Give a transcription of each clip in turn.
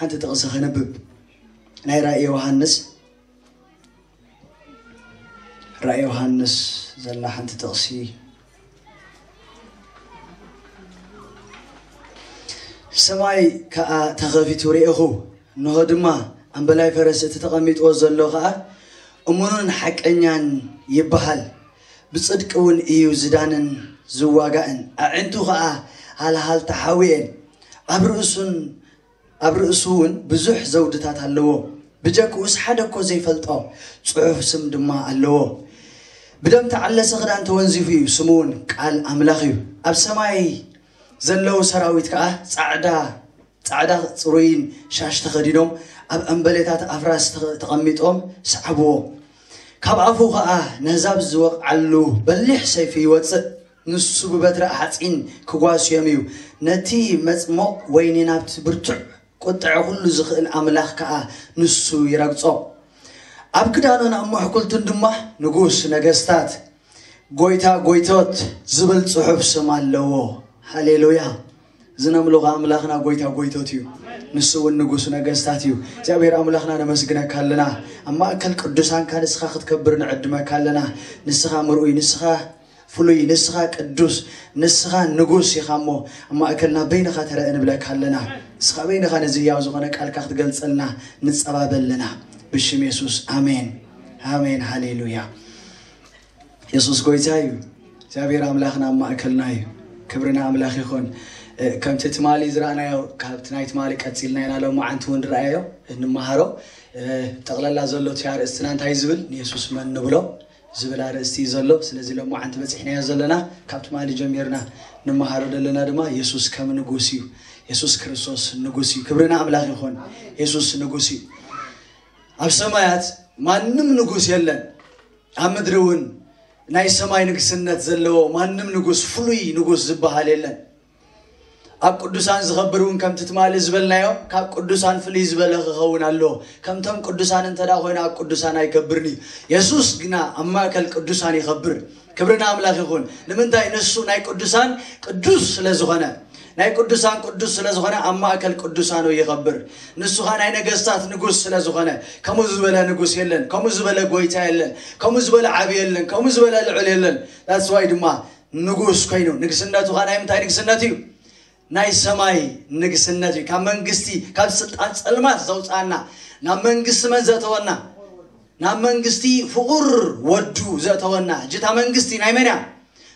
ሓንቲ ጥቕሲ ከነብብ። ናይ ራእይ ዮሃንስ፣ ራእይ ዮሃንስ ዘላ ሓንቲ ጥቕሲ። ሰማይ ከኣ ተኸፊቱ ርኤኹ፣ እንሆ ድማ ኣምበላይ ፈረስ፣ እቲ ተቐሚጥዎ ዘሎ ከኣ እሙንን ሓቀኛን ይበሃል። ብጽድቂ እውን እዩ ዝዳንን ዝዋጋእን። ኣዒንቱ ኸኣ ሃልሃልታ ሓዊ እየን። ኣብ ርእሱን ኣብ ርእሱ እውን ብዙሕ ዘውድታት ኣለዎ። ብጀክኡስ ሓደ እኮ ዘይፈልጦ ጽሑፍ ስም ድማ ኣለዎ። ብደም ተዓለሰ ክዳን ተወንዚፉ እዩ። ስሙ እውን ቃል ኣምላኽ እዩ። ኣብ ሰማይ ዘለዉ ሰራዊት ከኣ ጻዕዳ ጻዕዳ ጽሩይን ሻሽ ተኸዲኖም ኣብ ኣምበሌታት ኣፍራስ ተቐ-፣ ተቐሚጦም ሰዓብዎ። ካብ ኣፉ ኸኣ ነህዛብ ዝወቕዓሉ በሊሕ ሰይፊ ይወጽእ። ንሱ ብበትሪ ሓጺን ክጓስዮም እዩ። ነቲ መጽሞቕ ወይኒ ናብቲ ብርቱዕ ቁጥዐ ኩሉ ዝኽእል ኣምላኽ ከኣ ንሱ ይረግጾ። ኣብ ክዳኑን ኣብ ምሕኩልቱን ድማ ንጉስ ነገስታት፣ ጎይታ ጎይቶት ዝብል ጽሑፍ ስም ኣለዎ። ሃሌሉያ! እዚ ነምልኾ ኣምላኽና ጎይታ ጎይቶት እዩ። ንሱ እውን ንጉስ ነገስታት እዩ። እግዚኣብሔር ኣምላኽና ነመስግነካ ኣለና። ኣብ ማእከል ቅዱሳንካ ንስኻ ክትከብር ንዕድመካ ኣለና። ንስኻ ምርኡይ፣ ንስኻ ፍሉይ፣ ንስኻ ቅዱስ፣ ንስኻ ንጉስ ኢኻ እሞ ኣብ ማእከልና በይንኻ ተረእ ንብለካ ኣለና። ንስኻ በይንኻ ነዚ ህያው ዝኾነ ቃልካ ክትገልጸልና ንጸባበ ኣለና። ብሽም የሱስ ኣሜን። ኣሜን። ሃሌሉያ። የሱስ ጎይታ እዩ። እግዚኣብሔር ኣምላኽና ኣብ ማእከልና እዩ። ክብሪ ንኣምላኽ ይኹን። እ፣ ከምቲ ትማሊ ዝረኣናዮ፣ ካብቲ ናይ ትማሊ ቀጺልና ኢና ሎማዓንቲ እውን ንረኣዮ፣ እንመሃሮ። እ፣ ጠቕለላ ዘሎ እቲ ኣርእስትና እንታይ ዝብል? ንየሱስ መን ንብሎ ዝብል ኣርእስቲ እዩ ዘሎ። ስለዚ ሎማዓንቲ በጺሕናዮ ዘለና፣ ካብ ትማሊ ጀሚርና ንመሃሮ ዘለና ድማ የሱስ ከም ንጉስ እዩ። የሱስ ክርስቶስ ንጉስ እዩ። ክብሪ ንኣምላኽ ይኹን። የሱስ ንጉስ እዩ። ኣብ ሰማያት ማንም ንጉስ የለን። ኣብ ምድሪ እውን ናይ ሰማይ ንግስነት ዘለዎ ማንም ንጉስ፣ ፍሉይ ንጉስ ዝበሃል የለን። ኣብ ቅዱሳን ዝኸብር እውን ከምቲ ትማሊ ዝበልናዮ ካብ ቅዱሳን ፍልይ ዝበለ ክኸውን ኣለዎ። ከምቶም ቅዱሳን እንተ ደኣ ኮይኑ ኣብ ቅዱሳን ኣይከብርን እዩ። የሱስ ግና ኣብ ማእከል ቅዱሳን ይኸብር። ክብሪ ንኣምላኽ ይኹን። ንምንታይ? ንሱ ናይ ቅዱሳን ቅዱስ ስለ ዝኾነ፣ ናይ ቅዱሳን ቅዱስ ስለ ዝኾነ ኣብ ማእከል ቅዱሳኑ ይኸብር። ንሱ ኸኣ ናይ ነገስታት ንጉስ ስለ ዝኾነ፣ ከምኡ ዝበለ ንጉስ የለን፣ ከምኡ ዝበለ ጎይታ የለን፣ ከምኡ ዝበለ ዓቢ የለን፣ ከምኡ ዝበለ ልዑል የለን። That's why ድማ ንጉስ ኮይኑ፣ ንግስነቱ ኸኣ ናይ ምንታይ ንግስነት እዩ? ናይ ሰማይ ንግስነት እዩ። ካብ መንግስቲ፣ ካብ ስልጣን ጸልማት ዘውጽኣና፣ ናብ መንግስቲ መን ዘእተወና? ናብ መንግስቲ ፍቑር ወዱ ዘእተወና። ሕጂ እታ መንግስቲ ናይ መን እያ?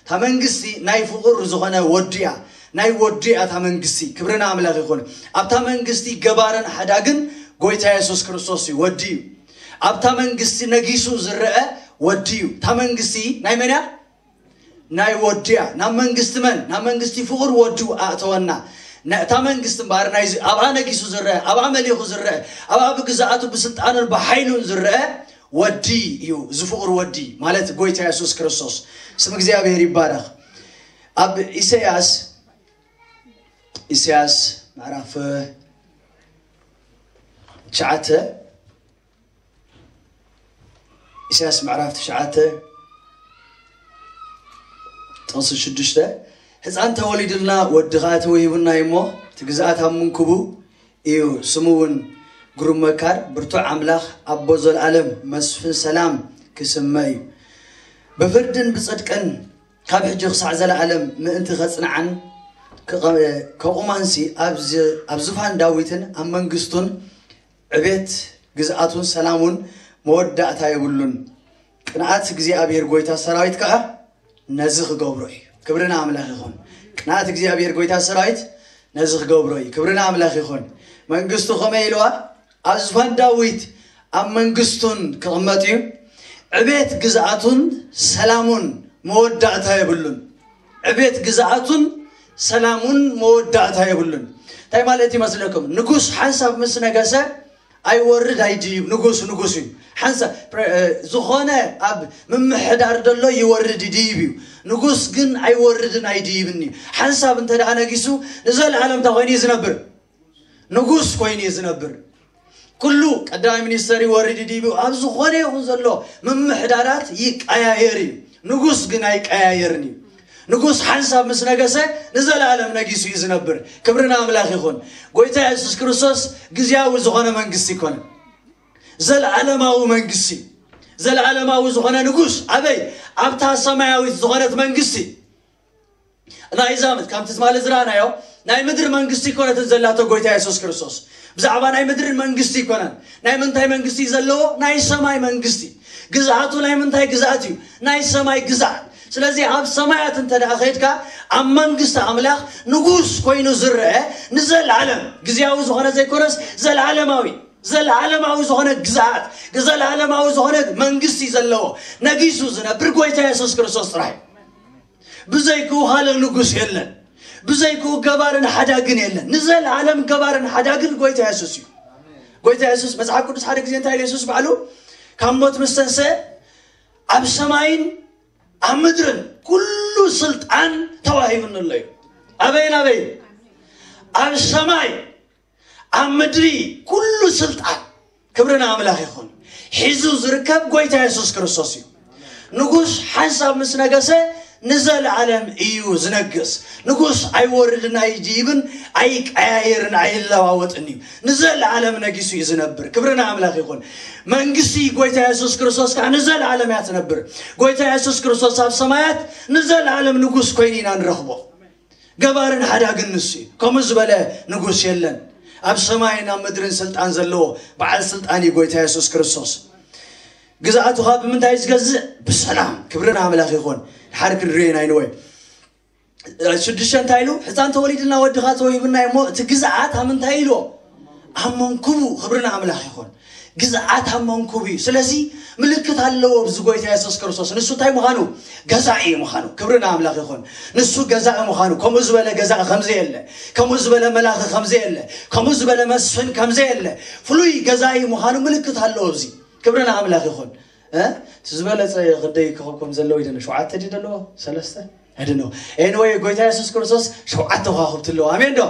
እታ መንግስቲ ናይ ፍቑር ዝኾነ ወዱ እያ። ናይ ወዱ እያ እታ መንግስቲ። ክብሪ ንኣምላኽ ይኹን። ኣብታ መንግስቲ ገባርን ሓዳግን ጎይታ የሱስ ክርስቶስ እዩ፣ ወዱ እዩ። ኣብታ መንግስቲ ነጊሱ ዝረአ ወዱ እዩ። እታ መንግስቲ ናይ መን እያ? ናይ ወዱ እያ። ናብ መንግስቲ መን? ናብ መንግስቲ ፍቑር ወዱ ኣእተወና። ነ-፣ እታ መንግስቲ እምበኣር ናይዚ ኣብኣ ነጊሱ ዝረአ፣ ኣብኣ መሊኹ ዝረአ፣ ኣብኣ ብግዝኣቱ ብስልጣኑን ብሓይሉን ዝረአ ወዲ እዩ። እዚ ፍቑር ወዲ ማለት ጎይታ የሱስ ክርስቶስ። ስም እግዚኣብሔር ይባረኽ። ኣብ ኢሳያስ፣ ኢሳያስ ምዕራፍ ትሽዓተ፣ ኢሳያስ ምዕራፍ ትሽዓተ ጥቕሲ ሽዱሽተ፣ ህፃን ተወሊዱልና፣ ወዲ ኸዓ ተወሂቡና እዩ እሞ፣ እቲ ግዝኣት ኣብ ምንኩቡ እዩ፣ ስሙ እውን ግሩም መካር፣ ብርቱዕ ኣምላኽ፣ ኣቦ ዘለኣለም፣ መስፍን ሰላም ክስመ እዩ። ብፍርድን ብጽድቅን ካብ ሕጂ ክሳዕ ዘለኣለም ምእንቲ ኸጽንዓን ክቐ-፣ ከቑማንሲ ኣብ ዝ-፣ ኣብ ዙፋን ዳዊትን ኣብ መንግስቱን ዕቤት ግዝኣቱን ሰላሙን መወዳእታ የብሉን። ቅንኣት እግዚኣብሔር ጎይታ ሰራዊት ከኣ ነዚ ክገብሮ እዩ። ክብሪ ንኣምላኽ ይኹን። ቅንኣት እግዚኣብሔር ጎይታ ሰራዊት ነዚ ክገብሮ እዩ። ክብሪ ንኣምላኽ ይኹን። መንግስቱ ከመይ ኢልዋ? ኣብ ዙፋን ዳዊት ኣብ መንግስቱን ክቕመጥ እዩ። ዕቤት ግዝኣቱን ሰላሙን መወዳእታ የብሉን። ዕቤት ግዝኣቱን ሰላሙን መወዳእታ የብሉን። እንታይ ማለት ይመስለኩም? ንጉስ ሓንሳብ ምስ ነገሰ ኣይወርድ ኣይድይብ። ንጉስ ንጉስ እዩ። ሓንሳብ ፕረ-፣ እ፣ ዝኾነ ኣብ ምምሕዳር ዘሎ ይወርድ ይድይብ እዩ። ንጉስ ግን ኣይወርድን ኣይድይብን እዩ። ሓንሳብ እንተ ደኣ ነጊሱ ንዘለኣለም እንታይ ኮይኑ እዩ ዝነብር? ንጉስ ኮይኑ እዩ ዝነብር። ኩሉ ቀዳማይ ሚኒስተር ይወርድ ይድይብ እዩ። ኣብ ዝኾነ ይኹን ዘሎ ምምሕዳራት ይቀያየር እዩ። ንጉስ ግን ኣይቀያየርን እዩ። ንጉስ ሓንሳብ ምስ ነገሰ ንዘለኣለም ነጊሱ እዩ ዝነብር። ክብሪ ንኣምላኽ ይኹን። ጎይታ የሱስ ክርስቶስ ግዝያዊ ዝኾነ መንግስቲ ይኮነ፣ ዘለኣለማዊ መንግስቲ፣ ዘለኣለማዊ ዝኾነ ንጉስ። ኣበይ? ኣብታ ሰማያዊት ዝኾነት መንግስቲ። ናይዛ ምት- ከምቲ ትማሊ ዝረኣናዮ ናይ ምድሪ መንግስቲ ይኮነትን ዘላቶ ጎይታ የሱስ ክርስቶስ። ብዛዕባ ናይ ምድሪ መንግስቲ ይኮነን። ናይ ምንታይ መንግስቲ ዘለዎ? ናይ ሰማይ መንግስቲ። ግዝኣቱ ናይ ምንታይ ግዝኣት እዩ? ናይ ሰማይ ግዝኣት። ስለዚ ኣብ ሰማያት እንተ ደኣ ከድካ፣ ኣብ መንግስቲ ኣምላኽ ንጉስ ኮይኑ ዝረአ፣ ንዘለኣለም፣ ግዝያዊ ዝኾነ ዘይኮነስ ዘለኣለማዊ፣ ዘለኣለማዊ ዝኾነ ግዝኣት፣ ዘለኣለማዊ ዝኾነ መንግስቲ ዘለዎ፣ ነጊሱ ዝነብር ጎይታ የሱስ ክርስቶስ ጥራይ። ብዘይክኡ ካልእ ንጉስ የለን። ብዘይክኡ ገባርን ሓዳግን የለን። ንዘለኣለም ገባርን ሓዳግን ጎይታ የሱስ እዩ። ጎይታ የሱስ፣ መጽሓፍ ቅዱስ ሓደ ግዜ እንታይ ኢሉ? የሱስ ባዕሉ ካብ ሞት ምስ ተንሰ፣ ኣብ ሰማይን ኣብ ምድርን ኩሉ ስልጣን ተዋሂቡኒ ኣሎ እዩ። ኣበይን ኣበይን? ኣብ ሰማይ፣ ኣብ ምድሪ ኩሉ ስልጣን፣ ክብሪ ንኣምላኽ ይኹን፣ ሒዙ ዝርከብ ጎይታ የሱስ ክርስቶስ እዩ። ንጉስ ሓንሳብ ምስ ነገሰ ንዘለኣለም እዩ ዝነግስ። ንጉስ ኣይወርድን ኣይድይብን፣ ኣይቀያየርን፣ ኣይለዋወጥን እዩ። ንዘለኣለም ነጊሱ እዩ ዝነብር። ክብሪ ንኣምላኽ ይኹን። መንግስቲ ጎይታ የሱስ ክርስቶስ ከዓ ንዘለኣለም እያ ትነብር። ጎይታ የሱስ ክርስቶስ ኣብ ሰማያት ንዘለኣለም ንጉስ ኮይኑ ኢና ንረኽቦ። ገባርን ሓዳግን ንሱ እዩ። ከምኡ ዝበለ ንጉስ የለን። ኣብ ሰማይን ኣብ ምድርን ስልጣን ዘለዎ በዓል ስልጣን እዩ ጎይታ የሱስ ክርስቶስ። ግዝኣቱ ኸኣ ብምንታይ እዩ ዝገዝእ? ብሰላም። ክብሪ ንኣምላኽ ይኹን። ድሓር ክንሪኦ ኢና። ይንወይ ሽዱሽተ እንታይ ኢሉ? ህፃን ተወሊድና፣ ወድኻ ተወሂቡና እዩ እሞ፣ እቲ ግዝኣት ኣብ ምንታይ ኢሉ? ኣብ መንኩቡ። ክብሪ ንኣምላኽ ይኹን። ግዝኣት ኣብ መንኩቡ እዩ። ስለዚ ምልክት ኣለዎ ኣብዚ ጎይታ የሱስ ክርስቶስ። ንሱ እንታይ ምዃኑ? ገዛኢ እዩ ምዃኑ። ክብሪ ንኣምላኽ ይኹን። ንሱ ገዛኢ ምዃኑ፣ ከምኡ ዝበለ ገዛኢ ከምዘየለ፣ ከምኡ ዝበለ መላኺ ከምዘየለ፣ ከምኡ ዝበለ መስፍን ከምዘየለ፣ ፍሉይ ገዛኢ ምዃኑ ምልክት ኣለዎ ኣብዚ። ክብሪ ንኣምላኽ ይኹን። እ? እቲ ዝበለጸ ክንደይ ኮኸብ ከም ዘለዎ ይደለ? ሸውዓተ ድዩ ዘለዎ? ሰለስተ? I don't know. Anyway፣ ጎይታ የሱስ ክርስቶስ ሸውዓተ ከዋኽብቲ ኣለዎ። ኣሜን ዶ?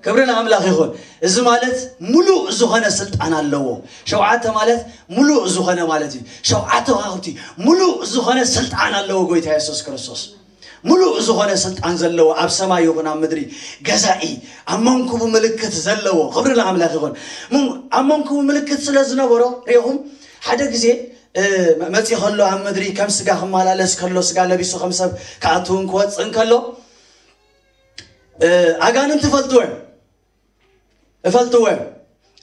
ክብሪ ንኣምላኽ ይኹን። እዚ ማለት ሙሉእ ዝኾነ ስልጣን ኣለዎ። ሸውዓተ ማለት ሙሉእ ዝኾነ ማለት እዩ። ሸውዓተ ከዋኽብቲ ሙሉእ ዝኾነ ስልጣን ኣለዎ ጎይታ የሱስ ክርስቶስ። ሙሉእ ዝኾነ ስልጣን ዘለዎ፣ ኣብ ሰማይ ይኹን ኣብ ምድሪ ገዛኢ፣ ኣብ መንኩቡ ምልክት ዘለዎ። ክብሪ ንኣምላኽ ይኹን። ሙ-፣ ኣብ መንኩቡ ምልክት ስለ ዝነበሮ፣ ርኢኹም፣ ሓደ ግዜ፣ እ፣ መ-፣ መጺእ ከሎ፣ ኣብ ምድሪ ከም ስጋ ክመላለስ ከሎ፣ ስጋ ለቢሱ ከም ሰብ ክኣትውን ክወጽእን ከሎ፣ እ፣ ኣጋንንቲ ይፈልጥዎ እዮም። እፈልጥዎ እዮም።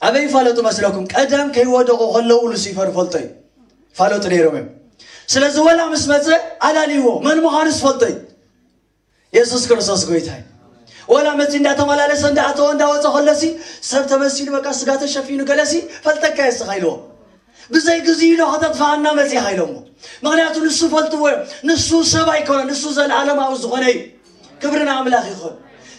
ኣበይ ይፋለጡ መስለኩም? ቀደም ከይወደቑ ከለዉ ሉሲፈር ይፈልጦ እዩ። ይፋለጡ ነይሮም እዮም። ስለዚ ወላ ምስ መጸ ኣላልይዎ፣ መን ምዃኑ ዝፈልጦ እዩ። የሱስ ክርስቶስ ጎይታ እዩ። ወላ መጺ እንዳተመላለሰ፣ እንዳኣተወ፣ እንዳወጸ ከሎሲ፣ ሰብ ተመሲሉ፣ በቃ ስጋ ተሸፊኑ፣ ገለሲ ፈልጠካ እየ እስኻ ኢልዎ። ብዘይ ግዜኡ ዶ ከተጥፍኣና መጺኻ ኢሎሞ። ምኽንያቱ ንሱ ፈልጥዎ እዮም። ንሱ ሰብ ኣይኮነን፣ ንሱ ዘለኣለማዊ ዝኾነ እዩ። ክብሪ ንኣምላኽ ይኹን።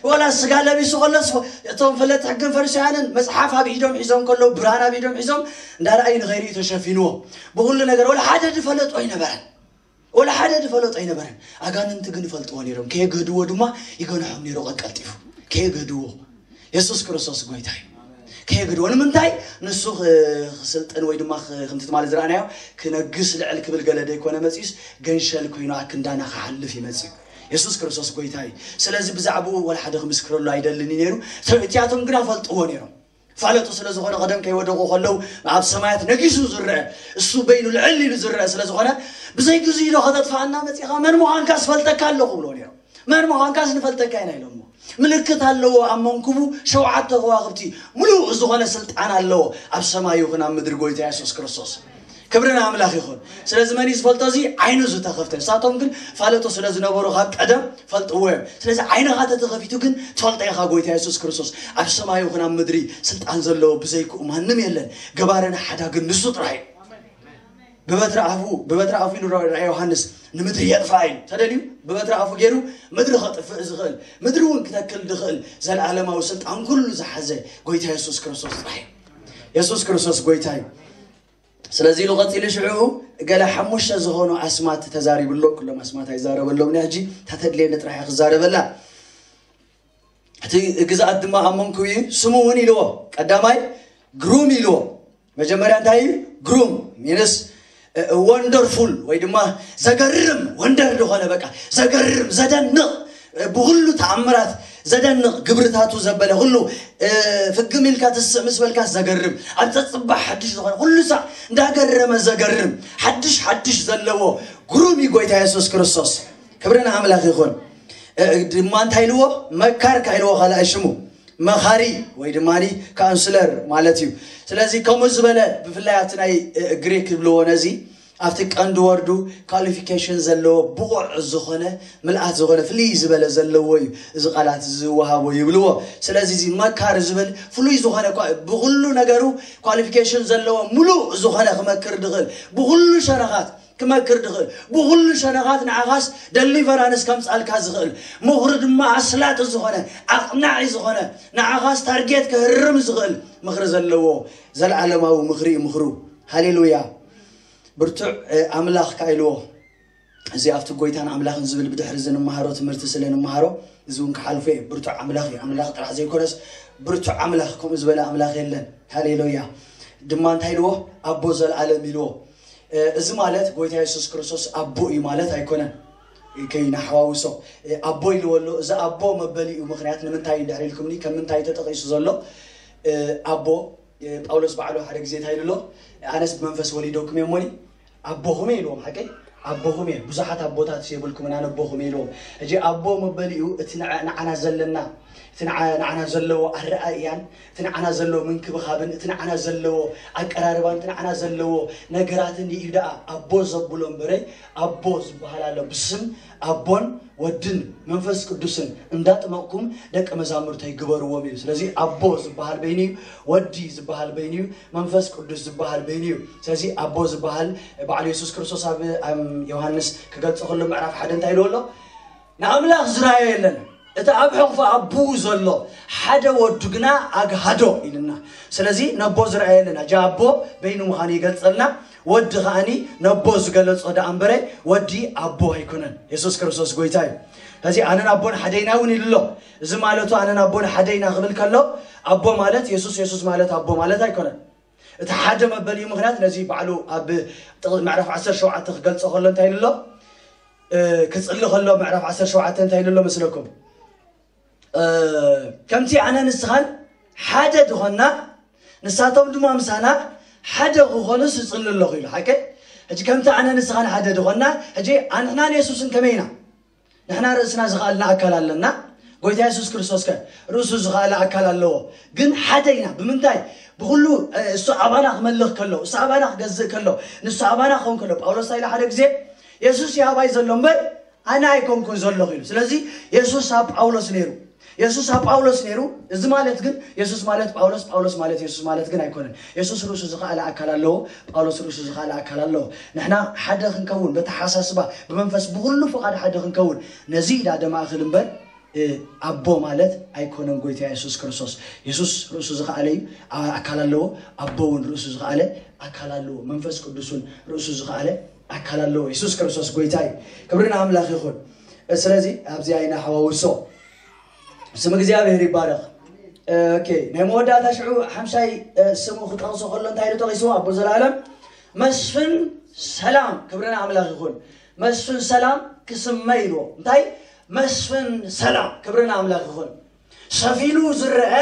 ወላ ስጋ ለቢሱ ከሎስ፣ እቶም ፈለጥቲ ሕግን ፈሪሳውያንን መጽሓፍ ኣብ ኢዶም ሒዞም ከለዉ፣ ብርሃን ኣብ ኢዶም ሒዞም፣ እንዳረኣዩ ንኸይርእዩ ተሸፊንዎ። ብኹሉ ነገር ወላ ሓደ ዝፈለጦ ኣይነበረን። ወላ ሓደ ዝፈለጦ ኣይነበረን። ኣጋንንቲ ግን ይፈልጥዎ ነይሮም። ከየግህድዎ ድማ ይገንሖም ነይሩ ቀልጢፉ። ከየግህድዎ። የሱስ ክርስቶስ ጎይታ እዩ። ከየግድዎ። ንምንታይ? ንሱ ኽ-፣ ክስልጥን ወይ ድማ ኽ-፣ ከምቲ ትማሊ ዝረኣናዮ፣ ክነግስ ልዕል ክብል ገለ ደይኮነ መጺኡስ፣ ገንሸል ኮይኑ ኣክንዳና ክሓልፍ እዩ መጺኡ። የሱስ ክርስቶስ ጎይታ እዩ። ስለዚ ብዛዕባኡ ወላ ሓደ ክምስክረሉ ኣይደልን እዩ ነይሩ። እቲኣቶም ግና ፈልጥዎ ነይሮም። ፋለጡ ስለ ዝኾነ፣ ቀደም ከይወደቑ ከለዉ ኣብ ሰማያት ነጊሱ ዝረአ፣ እሱ በይኑ ልዕል ኢሉ ዝረአ ስለ ዝኾነ፣ ብዘይ ግዜኡ ዶ ከተጥፍኣና መጺኻ? መን ምዃንካ ዝፈልጠካ ኣለኹ ብሎ ነይሮም። መን ምዃንካስ ንፈልጠካ ኢና ኢሎሞ። ምልክት ኣለዎ ኣብ መንኩቡ፣ ሸውዓተ ከዋኽብቲ፣ ሙሉእ ዝኾነ ስልጣን ኣለዎ ኣብ ሰማይ ይኹን ኣብ ምድሪ፣ ጎይታ የሱስ ክርስቶስ። ክብሪ ንኣምላኽ ይኹን። ስለዚ መን እዩ ዝፈልጦ? እዚ ዓይኑ ዝተኸፍተ። ንሳቶም ግን ፋለጡ ስለ ዝነበሩ ካብ ቀደም ፈልጥዎ እዮም። ስለዚ ዓይንኻ ተተኸፊቱ ግን ትፈልጦ ኢኻ፣ ጎይታ የሱስ ክርስቶስ ኣብ ሰማይ ይኹን ኣብ ምድሪ ስልጣን ዘለዎ ብዘይክኡ ማንም የለን። ገባርን ሓዳግን ንሱ ጥራይ እዩ። ብበትሪ ኣፉ፣ ብበትሪ ኣፉ ኢሉ ራ-፣ ራእየ ዮሃንስ ንምድሪ የጥፍኣ ኢሉ ተደልዩ፣ ብበትሪ ኣፉ ገይሩ ምድሪ ከጥፍእ ዝኽእል፣ ምድሪ እውን ክተክል ዝኽእል፣ ዘለኣለማዊ ስልጣን ኩሉ ዝሓዘ ጎይታ የሱስ ክርስቶስ ጥራይ እዩ። የሱስ ክርስቶስ ጎይታ እዩ። ስለዚ ኢሉ ቀጺሉ ሽዑ ገለ ሓሙሽተ ዝኾኑ ኣስማት ተዛሪቡ ኣሎ። ኩሎም ኣስማት ኣይዛረበሎም ሕጂ፣ እታ ተድልየኒ ጥራሕ እየ ክዛረበላ። እቲ ግዝኣት ድማ ኣብ መንኩቡ እዩ፣ ስሙ እውን ኢልዎ። ቀዳማይ ግሩም ኢልዎ። መጀመርያ እንታይ እዩ? ግሩም ሚንስ፣ ወንደርፉል ወይ ድማ ዘገርም ወንደር ዝኾነ በቃ ዘገርም ዘደንቕ ብኩሉ ተኣምራት ዘደንቕ ግብርታቱ ዘበለ ኩሉ ፍግም ኢልካ ትስእ ምስ በልካ ዘገርም ኣብ ጸጽባሕ ሓድሽ ዝኾነ ኩሉ ሳዕ እንዳገረመ ዘገርም ሓድሽ ሓድሽ ዘለዎ ግሩም እዩ ጎይታ የሱስ ክርስቶስ። ክብሪ ንኣምላኽ ይኹን። ድማ እንታይ ኢልዎ? መካር ካይልዎ ካልኣይ ሽሙ መኻሪ ወይ ድማ ካውንስለር ማለት እዩ። ስለዚ ከምኡ ዝበለ ብፍላይ ኣብቲ ናይ ግሪክ ይብልዎ ነዚ ኣብቲ ቀንዲ ወርዱ ኳሊፊኬሽን ዘለዎ ብቑዕ ዝኾነ ምልኣት ዝኾነ ፍልይ ዝበለ ዘለዎ እዩ እዚ ቃላት ዝወሃቦ ይብልዎ። ስለዚ እዚ መካር ዝብል ፍሉይ ዝኾነ ብኩሉ ነገሩ ኳሊፊኬሽን ዘለዎ ሙሉእ ዝኾነ ክመክር ድኽእል ብኩሉ ሸነኻት ክመክር ድኽእል ብኩሉ ሸነኻት ንዓኻስ ደሊቨራንስ ከምፃልካ ዝኽእል ምኽሪ ድማ ኣስላጢ ዝኾነ ኣቕናዒ ዝኾነ ንዓኻስ ታርጌት ክህርም ዝኽእል ምኽሪ ዘለዎ ዘለዓለማዊ ምኽሪ እዩ ምኽሩ። ሃሌሉያ። ብርቱዕ ኣምላኽ ካይልዎ እዚ ኣብቲ ጎይታን ኣምላኽን ዝብል ብድሕሪ እዚ ንምሃሮ ትምህርቲ ስለ ንምሃሮ እዚ እውን ክሓልፎ እየ። ብርቱዕ ኣምላኽ እዩ። ኣምላኽ ጥራሕ ዘይኮነስ ብርቱዕ ኣምላኽ ከምኡ ዝበለ ኣምላኽ የለን። ሃሌሉያ። ድማ እንታይ ኢልዎ? ኣቦ ዘለዓለም ኢልዎ። እዚ ማለት ጎይታ የሱስ ክርስቶስ ኣቦ እዩ ማለት ኣይኮነን። ከይናሓዋውሶ ኣቦ ኢልዎ ኣሎ። እዚ ኣቦ መበሊኡ ምክንያት ንምንታይ እንድሕር ኢልኩምኒ ከም ምንታይ ተጠቒሱ ዘሎ ኣቦ ጳውሎስ ባዕሉ ሓደ ግዜ እንታይ ኢሉ ኣሎ? ኣነስ ብመንፈስ ወሊደኩም እየ እሞኒ ኣቦኹም እየ ኢልዎም። ሓቀይ ኣቦኹም እየ፣ ብዙሓት ኣቦታት የብልኩምን ኣነ ኣቦኹም እየ ኢልዎም። ሕጂ ኣቦ መበሊኡ እቲ ንዓና ዘለና እቲ ንዓና ዘለዎ ኣረኣእያን እቲ ንዓና ዘለዎ ምንክብኻብን እቲ ንዓና ዘለዎ ኣቀራርባን እቲ ንዓና ዘለዎ ነገራትን እዩ ደኣ ኣቦ ዘብሎ እምበረይ ኣቦ ዝበሃል ኣሎ ብስም ኣቦን ወድን መንፈስ ቅዱስን እንዳጥመቕኩም ደቂ መዛሙርተይ ግበርዎም እዩ። ስለዚ ኣቦ ዝበሃል በይኑ እዩ፣ ወዲ ዝበሃል በይኑ እዩ፣ መንፈስ ቅዱስ ዝበሃል በይኑ እዩ። ስለዚ ኣቦ ዝበሃል ባዕሉ የሱስ ክርስቶስ ኣብ ዮሃንስ ክገልጾ ከሎ ምዕራፍ ሓደ እንታይ ኢሉ ኣሎ? ንኣምላኽ ዝረኣዮ የለን፣ እቲ ኣብ ሕቑፊ ኣቦኡ ዘሎ ሓደ ወዱ ግና ኣግሃዶ ኢልና። ስለዚ ነቦ ዝረኣዮ የለን። ሕጂ ኣቦ በይኑ ምዃኑ ይገልጸልና። ወዲ ከዓኒ ነቦ ዝገለጾ ደኣ እምበረ ወዲ ኣቦ ኣይኮነን። የሱስ ክርስቶስ ጎይታ እዩ። ስለዚ ኣነን ኣቦን ሓደ ኢና እውን ኢሉ ኣሎ። እዚ ማለቱ ኣነን ኣቦን ሓደ ኢና ክብል ከሎ ኣቦ ማለት የሱስ የሱስ ማለት ኣቦ ማለት ኣይኮነን። እቲ ሓደ መበሊኡ ምክንያት ነዚ ባዕሉ ኣብ ምዕራፍ ዓሰርተ ሸውዓተ ክገልጾ ከሎ እንታይ ኢሉ ኣሎ? ክጽሊ ከሎ ምዕራፍ ዓሰርተ ሸውዓተ እንታይ ኢሉ ኣሎ መስለኩም? ከምቲ ኣነ ንስኻን ሓደ ድኾና ንሳቶም ድማ ምሳና ሓደ ክኾኑስ እጽሊ ኣለኹ ኢሉ። ሓቂ ሕጂ ከምቲ ኣነ ንስኻን ሓደ ድኾና ሕጂ ኣንሕናን የሱስን ከመይ ኢና? ንሕና ርእስና ዝኸኣልና ኣካል ኣለና። ጎይታ የሱስ ክርስቶስ ከ ርእሱ ዝኸኣለ ኣካል ኣለዎ። ግን ሓደ ኢና። ብምንታይ? ብኩሉ እሱ ኣባና ክመልኽ ከሎ፣ እሱ ኣባና ክገዝእ ከሎ፣ ንሱ ኣባና ክኸውን ከሎ ጳውሎስ እንታይ ኢሉ ሓደ ግዜ የሱስ እዩ ኣባይ ዘሎ እምበር ኣነ ኣይኮንኩን ዘለኹ ኢሉ። ስለዚ የሱስ ኣብ ጳውሎስ ነይሩ። የሱስ ኣብ ጳውሎስ ነይሩ። እዚ ማለት ግን የሱስ ማለት ጳውሎስ፣ ጳውሎስ ማለት የሱስ ማለት ግን ኣይኮነን። የሱስ ርእሱ ዝኸኣለ ኣካል ኣለዎ። ጳውሎስ ርእሱ ዝኸኣለ ኣካል ኣለዎ። ንሕና ሓደ ክንከውን በተሓሳስባ ብመንፈስ ብኩሉ ፍቓድ ሓደ ክንከውን ነዚ ኢዳ ደማእኽል እምበር ኣቦ ማለት ኣይኮነን። ጎይታ የሱስ ክርስቶስ የሱስ ርእሱ ዝኸኣለ እዩ፣ ኣካል ኣለዎ። ኣቦ እውን ርእሱ ዝኸኣለ ኣካል ኣለዎ። መንፈስ ቅዱስ እውን ርእሱ ዝኸኣለ ኣካል ኣለዎ። የሱስ ክርስቶስ ጎይታ እዩ። ክብሪ ንኣምላኽ ይኹን። ስለዚ ኣብዚ ኣይና ሓዋውሶ ስም እግዚኣብሔር ይባረኽ። ኦኬ፣ ናይ መወዳእታ ሽዑ ሓምሻይ ስሙ ክጠቕሶ ከሎ እንታይ ኢሉ ጠቒስዎ? ኣቦ ዘላለም መስፍን ሰላም። ክብሪ ንኣምላኽ ይኹን። መስፍን ሰላም ክስመ ኢልዎ። እንታይ መስፍን ሰላም። ክብሪ ንኣምላኽ ይኹን። ሰፊኑ ዝረአ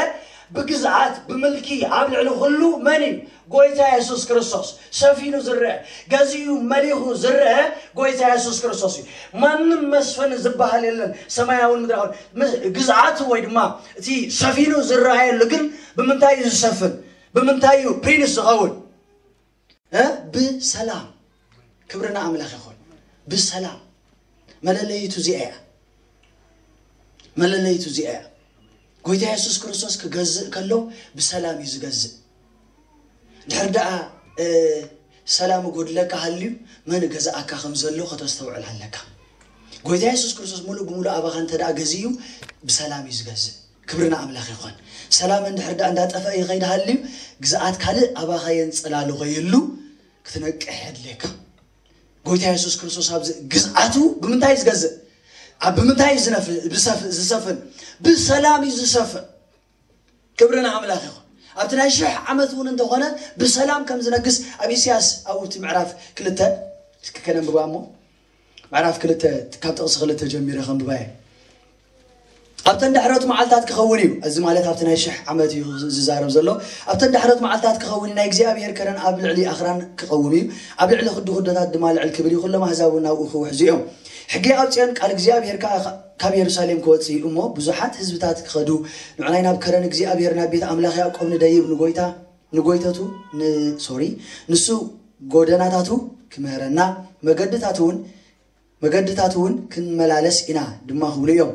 ብግዝኣት ብምልኪ ኣብ ልዕሊ ኩሉ መን እዩ? ጎይታ የሱስ ክርስቶስ ሰፊኑ ዝረአ፣ ገዚኡ መሊኹ ዝረአ ጎይታ የሱስ ክርስቶስ እዩ። ማንም መስፍን ዝበሃል የለን፣ ሰማያውን ምድራውን። ምስ- ግዝኣቱ ወይ ድማ እቲ ሰፊኑ ዝረኣየሉ ግን ብምንታይ እዩ ዝሰፍን? ብምንታይ እዩ ፕሪንስ ዝኸውን? እ? ብሰላም። ክብሪ ንኣምላኽ ይኹን። ብሰላም። መለለይቱ እዚኣ እያ። መለለይቱ እዚኣ እያ። ጎይታ የሱስ ክርስቶስ ክገዝእ ከሎ ብሰላም እዩ ዝገዝእ። ድሕር ደኣ ሰላም ጎድለካ ሃልዩ መን ገዛኣካ ከም ዘሎ ከተስተውዕል ኣለካ። ጎይታ የሱስ ክርስቶስ ሙሉእ ብሙሉእ ኣባኻ እንተ ደኣ ገዚኡ ብሰላም እዩ ዝገዝእ። ክብሪ ንኣምላኽ ይኾን። ሰላም እንድሕር ደኣ እንዳጠፈ ይኸይድ ሃልዩ ግዝኣት ካልእ ኣባኻ የንጽላሉ ኸይህሉ ክትነቅሕ የድልየካ። ጎይታ የሱስ ክርስቶስ ኣብዚ ግዝኣቱ ብምንታይ እዩ ዝገዝእ? ኣብ ብምንታይ እዩ ዝነፍ- ብሰፍ- ዝሰፍን? ብሰላም እዩ ዝሰፍን። ክብሪ ንኣምላኽ ይኹን። ኣብቲ ናይ ሽሕ ዓመት እውን እንተኾነ ብሰላም ከም ዝነግስ ኣብ ኢሳያስ ኣብቲ ምዕራፍ ክልተ እስኪ ከነንብባ እሞ ምዕራፍ ክልተ ካብ ጥቕሲ ክልተ ጀሚረ ከንብባየ። ኣብተን ዳሕሮት መዓልታት ክኸውን እዩ። እዚ ማለት ኣብቲ ናይ ሽሕ ዓመት እዩ ዝዛረብ ዘሎ። ኣብተን ዳሕሮት መዓልታት ክኸውን እዩ፣ ናይ እግዚኣብሔር ከረን ኣብ ልዕሊ ኣኽራን ክቐውም እዩ፣ ኣብ ልዕሊ ክዱ ክዶታት ድማ ልዕል ክብል እዩ፣ ኩሎም ኣህዛብ እውን ናብኡ ክውሕዙ እዮም። ሕጊ ኣብ ጽዮን፣ ቃል እግዚኣብሔር ከኣ ካብ የሩሳሌም ክወጽእ እዩ እሞ ብዙሓት ህዝብታት ክኸዱ፣ ንዑናይ ናብ ከረን እግዚኣብሔር ናብ ቤት ኣምላኽ ያዕቆብ ንደይብ ንጎይታ ንጎይተቱ ንሶሪ ንሱ ጎደናታቱ ክምህረና መገድታቱ እውን መገድታት እውን ክንመላለስ ኢና ድማ ክብሉ እዮም።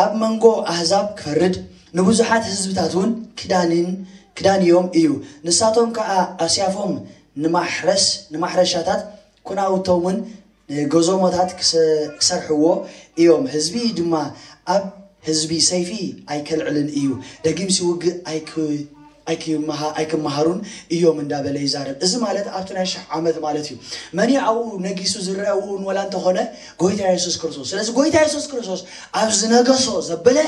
ኣብ መንጎ ኣህዛብ ክፈርድ ንብዙሓት ህዝብታት እውን ክዳንን ክዳንዮም እዩ። ንሳቶም ከዓ ኣስያፎም ንማሕረስ ንማሕረሻታት ኩናውቶምን ጎዞሞታት ክሰርሕዎ እዮም። ህዝቢ ድማ ኣብ ህዝቢ ሰይፊ ኣይከልዕልን እዩ። ደጊምሲ ውግእ ኣይክ ኣይክመሃሩን እዮም እንዳበለ ይዛረብ። እዚ ማለት ኣብቲ ናይ ሽሕ ዓመት ማለት እዩ። መን ኣብኡ ነጊሱ ዝረአ እውን ወላ እንተኾነ ጎይታ የሱስ ክርስቶስ። ስለዚ ጎይታ የሱስ ክርስቶስ ኣብ ዝነገሶ ዘበለ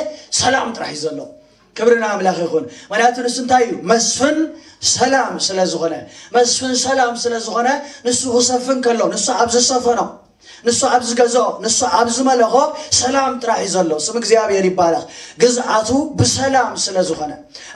ሰላም ጥራሕ እዩ ዘሎ። ክብሪ ንኣምላኽ ይኹን። ምክንያቱ ንሱ እንታይ እዩ? መስፍን ሰላም ስለ ዝኾነ፣ መስፍን ሰላም ስለ ዝኾነ ንሱ ክሰፍን ከሎ ንሱ ኣብ ዝሰፈኖ ንሱ ኣብ ዝገዝኦ ንሱ ኣብ ዝመለኾ ሰላም ጥራሕ እዩ ዘሎ። ስም እግዚኣብሔር ይባረኽ። ግዝኣቱ ብሰላም ስለ ዝኾነ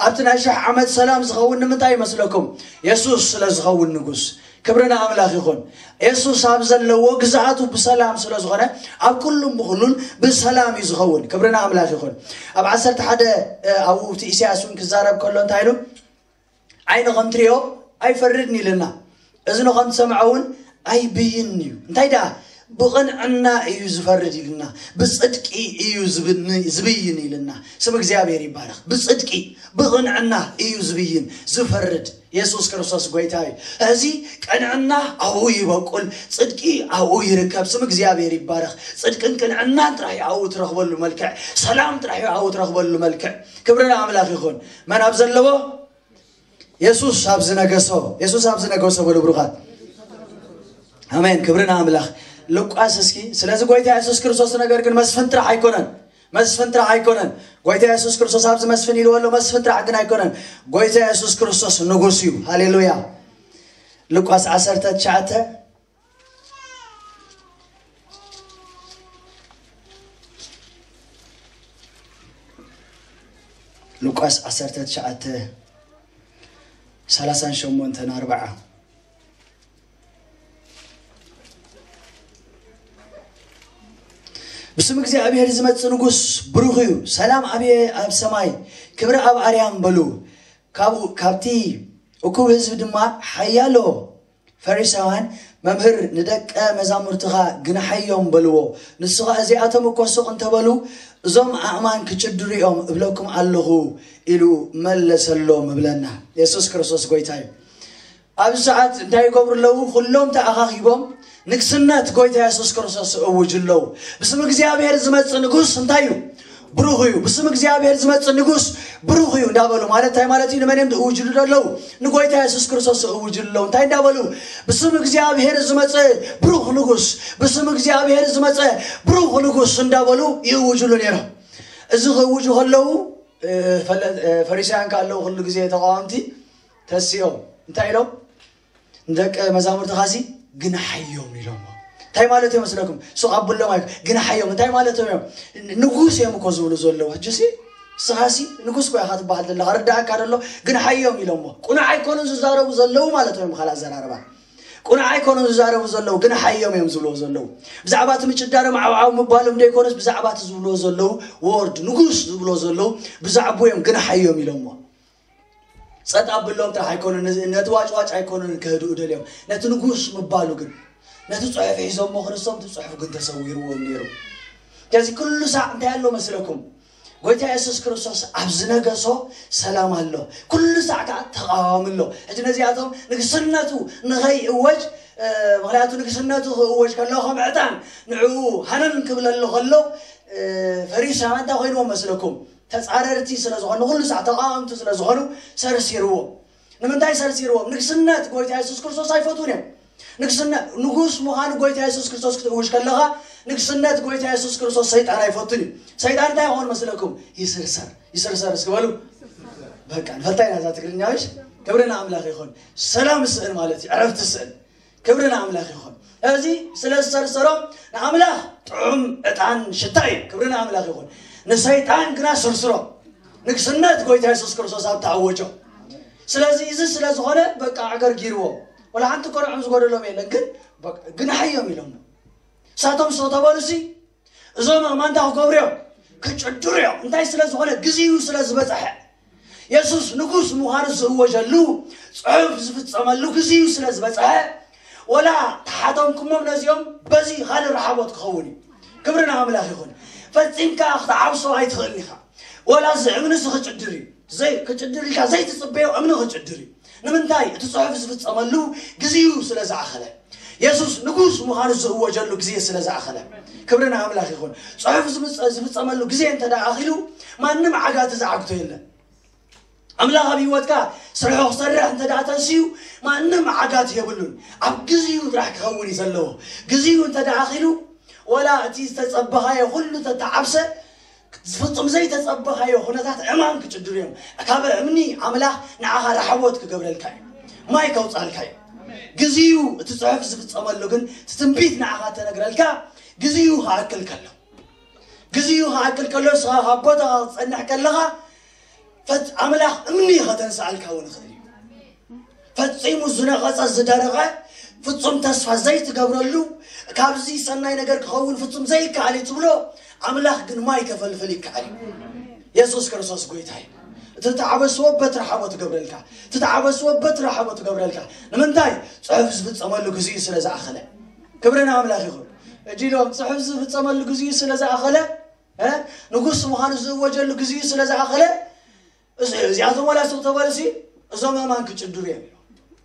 ኣብቲ ናይ ሽሕ ዓመት ሰላም ዝኸውን ንምንታይ ይመስለኩም? የሱስ ስለ ዝኸውን ንጉስ። ክብሪ ንኣምላኽ ይኹን። የሱስ ኣብ ዘለዎ ግዝኣቱ ብሰላም ስለ ዝኾነ ኣብ ኩሉም ብኩሉን ብሰላም እዩ ዝኸውን። ክብሪ ንኣምላኽ ይኹን። ኣብ ዓሰርተ ሓደ ኣብኡ እቲ ኢሳያስ እውን ክዛረብ ከሎ እንታይ ኢሉ? ዓይኒ ከም ትሪኦ ኣይፈርድን ኢልና፣ እዝኒ ከም ትሰምዖ እውን ኣይብይን እዩ። እንታይ ደኣ ብቕንዕና እዩ ዝፈርድ ኢልና፣ ብጽድቂ እዩ ዝብን- ዝብይን ኢልና። ስም እግዚኣብሔር ይባረኽ። ብጽድቂ ብቕንዕና እዩ ዝብይን ዝፈርድ። የሱስ ክርስቶስ ጎይታ እዩ። እዚ ቅንዕና ኣብኡ ይበቁል፣ ጽድቂ ኣብኡ ይርከብ። ስም እግዚኣብሔር ይባረኽ። ጽድቅን ቅንዕናን ጥራሕ እዩ ኣብኡ ትረኽበሉ መልክዕ፣ ሰላም ጥራሕ እዩ ኣብኡ ትረኽበሉ መልክዕ። ክብሪ ንኣምላኽ ይኹን። መን ኣብ ዘለዎ የሱስ ኣብ ዝነገሶ የሱስ ኣብ ዝነገሶ በሉ ብሩኻት። ኣሜን። ክብሪ ንኣምላኽ። ሉቃስ እስኪ ስለዚ ጎይታ የሱስ ክርስቶስ ነገር ግን መስፍን ጥራሕ ኣይኮነን። መስፍን ጥራሕ ኣይኮነን። ጎይታ የሱስ ክርስቶስ ኣብዚ መስፍን ኢልዎ ኣሎ። መስፍን ጥራሕ ግን ኣይኮነን። ጎይታ የሱስ ክርስቶስ ንጉስ እዩ። ሃሌሉያ። ሉቃስ ዓሰርተ ትሽዓተ ሉቃስ ዓሰርተ ትሽዓተ ሰላሳን ሸሞንተን ኣርብዓ። ብስም እግዚኣብሔር ዝመጽእ ንጉስ ብሩኽ እዩ። ሰላም ኣብየ ኣብ ሰማይ፣ ክብሪ ኣብ ኣርያም በሉ። ካብኡ- ካብቲ እኩብ ህዝቢ ድማ ሓያሎ ፈሪሳውያን፣ መምህር፣ ንደቀ መዛሙርትኻ ግንሓዮም በልዎ። ንሱ ኸኣ፣ እዚኣቶም እኮ ሱቕ እንተበሉ እዞም ኣእማን ክጭድሩ እዮም እብለኩም ኣለኹ ኢሉ መለሰሎም እብለና። የሱስ ክርስቶስ ጎይታ እዩ። ኣብዚ ሰዓት እንታይ ይገብሩ ኣለዉ? ኩሎም ተኣኻኺቦም ንግስነት ጎይታ የሱስ ክርስቶስ እውጅ ኣለዉ። ብስም እግዚኣብሔር ዝመጽእ ንጉስ እንታይ እዩ? ብሩኽ እዩ። ብስም እግዚኣብሔር ዝመጽእ ንጉስ ብሩኽ እዩ እንዳበሉ ማለት እንታይ ማለት እዩ? ንመን እዮም ዝእውጅሉ ዘለዉ? ንጎይታ የሱስ ክርስቶስ እውጅሉ ኣለዉ። እንታይ እንዳበሉ? ብስም እግዚኣብሔር ዝመጸ ብሩኽ ንጉስ፣ ብስም እግዚኣብሔር ዝመጸ ብሩኽ ንጉስ እንዳበሉ ይእውጅሉ ነይሮም። እዚ ክእውጁ ከለዉ ፈሪሳውያን ከ ኣለዉ ኩሉ ግዜ ተቃዋምቲ ተሲኦም እንታይ ኢሎም? ንደቀ መዛሙርትኻሲ ግንሓዮም ኢሎሞ። እንታይ ማለት እዮም መስለኩም? ሱቕ ኣብሎም ኣይ ግንሓዮም እንታይ ማለት እዮም? ንጉስ እዮም እኮ ዝብሉ ዘለዉ። ሕጂሲ ንስኻሲ ንጉስ እኮ ኢኻ ትበሃል ዘለኻ፣ ርዳእካ ደሎ ግንሓዮም ኢሎሞ። ቁኑዕ ኣይኮኑን ዝዛረቡ ዘለዉ ማለት እዮም። ብኻልእ ኣዘራርባ ቁኑዕ ኣይኮኑን ዝዛረቡ ዘለዉ፣ ግንሓዮም እዮም ዝብልዎ ዘለዉ። ብዛዕባ እቲ ምጭዳሮም ዓውዓው ምባሎም ዘይኮኑስ ብዛዕባ እቲ ዝብልዎ ዘለዉ ወርድ ንጉስ ዝብልዎ ዘለዉ ብዛዕቡ እዮም ግንሓዮም ኢሎሞ። ጸጥ ኣብሎም ጥራሕ ኣይኮኑን፣ ነቲ ዋጭዋጭ ኣይኮኑን ከህድኡ ደልዮም። ነቲ ንጉስ ምባሉ ግን፣ ነቲ ጽሑፍ ሒዞሞ ክርስቶም እቲ ጽሑፍ ግን ተሰዊርዎም ነይሩ። ስለዚ ኩሉ ሳዕ እንታይ ኣሎ መስለኩም? ጎይታ የሱስ ክርስቶስ ኣብ ዝነገሶ ሰላም ኣሎ። ኩሉ ሳዕ ከዓ ተቓዋሚ ኣሎ። ሕጂ ነዚኣቶም ንግስነቱ ንኸይእወጅ፣ ምክንያቱ ንግስነቱ ክእወጅ ከሎ ከም ዕጣን ንዕኡ ሃነን ክብለሉ ከሎ፣ ፈሪሳውያን እንታይ ኮይንዎም መስለኩም? ተጻረርቲ ስለ ዝኾኑ፣ ኩሉ ሳዕ ተቓወምቲ ስለ ዝኾኑ ሰርሲርዎም። ንምንታይ ሰርሲርዎም? ንግስነት ጎይታ የሱስ ክርስቶስ ኣይፈትዉን እዮም። ንግስነት ንጉስ ምዃኑ ጎይታ የሱስ ክርስቶስ ክትእውጅ ከለኻ ንግስነት ጎይታ የሱስ ክርስቶስ ሰይጣን ኣይፈቱን እዩ። ሰይጣን እንታይ ይኾን መስለኩም? ይስርሰር። ይስርሰር እስኪ በሉ። በቃ ንፈልታ ኢና እዛ ትግርኛ። እሺ፣ ክብሪ ንኣምላኽ ይኹን። ሰላም ስእን ማለት እዩ፣ ዕረፍቲ ስእን። ክብሪ ንኣምላኽ ይኹን። እዚ ስለ ዝሰርሰሮም ንኣምላኽ ጥዑም ዕጣን ሽታ እዩ። ክብሪ ንኣምላኽ ይኹን። ንሰይጣን ግና ስርስሮ። ንግስነት ጎይታ የሱስ ክርስቶስ ኣብ ተኣወጆ። ስለዚ እዚ ስለ ዝኾነ በቃ ኣዕገርጊርዎ። ወላ ሓንቲ ኮርዖም ዝጎደሎም የለን፣ ግን በቃ ግናሐዮም ኢሎም። ንሳቶም ስቕ ተበሉሲ እዞም ኣማንታ ክገብሩ እዮም፣ ክጭድሩ እዮም። እንታይ ስለ ዝኾነ? ግዜኡ ስለ ዝበጽሐ። የሱስ ንጉስ ምዃኑ ዝእወጀሉ ጽሑፍ ዝፍጸመሉ ግዜኡ ስለ ዝበጽሐ፣ ወላ ተሓተምኩሞም ነዚኦም በዚ ካልእ ረሓቦት ክኸውን እዩ። ክብሪ ንኣምላኽ ይኹን። ፈጺምካ ክትዓብሶ ኣይትኽእልን ኢኻ። ወላ እዚ እምኒ እዚ ክጭድር እዩ። ዘይ-፣ ክጭድር ኢልካ ዘይትጽበዮ እምኒ ክጭድር እዩ። ንምንታይ? እቲ ጽሑፍ ዝፍጸመሉ ግዜኡ ስለ ዝኣኸለ። የሱስ ንጉስ ምዃኑ ዝእወጀሉ ግዜ ስለ ዝኣኸለ። ክብሪ ንኣምላኽ ይኹን። ጽሑፍ ዝምጸ-፣ ዝፍጸመሉ ግዜ እንተ ደኣ ኣኺሉ፣ ማንም ዓጋቲ ዝዓግቶ የለን። ኣምላኽ ኣብ ህይወትካ ስርሑ ክሰርሕ እንተ ደኣ ተንስዩ፣ ማንም ዓጋቲ የብሉን። ኣብ ግዜኡ ጥራሕ ክኸውን እዩ ዘለዎ። ግዜኡ እንተ ደኣ ኣኺሉ፣ ወላ እቲ ዝተጸበኻዮ ኩሉ ተተዓብሰ፣ ፍጹም ዘይተጸበኻዮ ኩነታት ዕማም ክጭድሩ እዮም። ካብ እምኒ ኣምላኽ ንዓኻ ራሕቦት ክገብረልካ እዩ። ማይ ከውጻልካ እዩ። ግዜኡ፣ እቲ ጽሑፍ ዝፍጸመሉ ግን፣ እቲ ትንቢት ንዓኻ ተነግረልካ፣ ግዜኡ ክኣክል ከሎ፣ ግዜኡ ክኣክል ከሎ፣ ንስኻ ካብ ቦታኻ ክትጸንሕ ከለኻ፣ ፈጽ-፣ ኣምላኽ እምኒ ከተንስኣልካ እውን ይኽእል እዩ። ፈጺሙ ዝነቐጸ፣ ዝደረቐ፣ ፍጹም ተስፋ ዘይትገብረሉ፣ ካብዚ ሰናይ ነገር ክኸውን ፍጹም ዘይከኣል እዩ ትብሎ፣ ኣምላኽ ግን ማይ ከፈልፍል ይከኣል እዩ። የሱስ ክርስቶስ ጎይታ እዩ። እቲ ተዓበስዎ በትሪ ሓቦ ትገብረልካ። እቲ ተዓበስዎ በትሪ ሓቦ ትገብረልካ። ንምንታይ? ጽሑፍ ዝፍጸመሉ ግዜኡ ስለ ዝኣኸለ። ክብሪ ንኣምላኽ ይኹን። እጂ ኢሎም ጽሑፍ ዝፍጸመሉ ግዜኡ ስለ ዝኣኸለ፣ እ? ንጉስ ምዃኑ ዝእወጀሉ ግዜኡ ስለ ዝኣኸለ፣ እዚ፣ እዚኣቶም ወላ ስቕ ተበሉሲ፣ እዞም ኣእማን ክጭድሩ እዮም።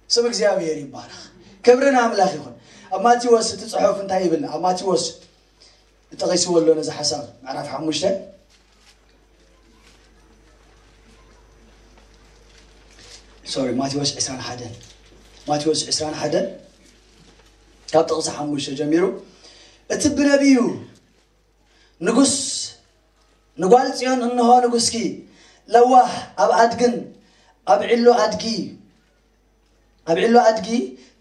ስም እግዚኣብሔር ይባረኽ። ክብሪ ንኣምላኽ ይኹን። ኣብ ማቴዎስ እቲ ጽሑፍ እንታይ ይብል? ኣብ ማቴዎስ ጠቒስዎ ኣሎ ነዚ ሓሳብ፣ ምዕራፍ ሓሙሽተ፣ ሶሪ፣ ማቴዎስ ዕስራን ሓደን፣ ማቴዎስ ዕስራን ሓደን ካብ ጥቕሲ ሓሙሽተ ጀሚሩ፣ እቲ ብነቢዩ ንጉስ፣ ንጓል ጽዮን፣ እንሆ ንጉስኪ ለዋህ ኣብ ኣድግን ኣብ ዒሎ ኣድጊ፣ ኣብ ዒሎ ኣድጊ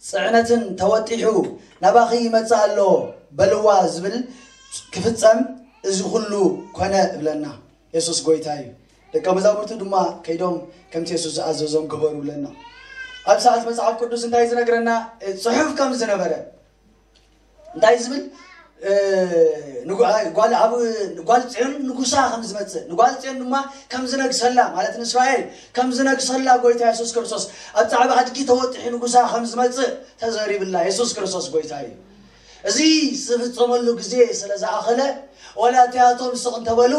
ጽዕነትን ተወጢሑ ናባኺ ይመጽእ ኣሎ በልዋ ዝብል ክፍጸም እዚ ኩሉ ኮነ እብለና። የሱስ ጎይታ እዩ። ደቀ መዛሙርቱ ድማ ከይዶም ከምቲ የሱስ ዝኣዘዞም ገበሩ እብለና። ኣብ ሰዓት መጽሓፍ ቅዱስ እንታይ ዝነግረና? ጽሑፍ ከም ዝነበረ እንታይ ዝብል? እ፣ ንጓ-፣ ጓል፣ ኣብ ጓል ጽዮን ንጉሳ ከም ዝመጽእ፣ ንጓል ጽዮን ድማ ከም ዝነግሰላ፣ ማለት ንእስራኤል ከም ዝነግሰላ ጎይታ የሱስ ክርስቶስ ኣብ ጻዕቢ ኣድጊ ተወጢሑ ንጉሳ ከም ዝመጽእ ተዘሪብላ። የሱስ ክርስቶስ ጎይታ እዩ። እዚ ዝፍጸመሉ ግዜ ስለ ዝኣኸለ፣ ወላ እቲኣቶም ስቕ እንተበሉ፣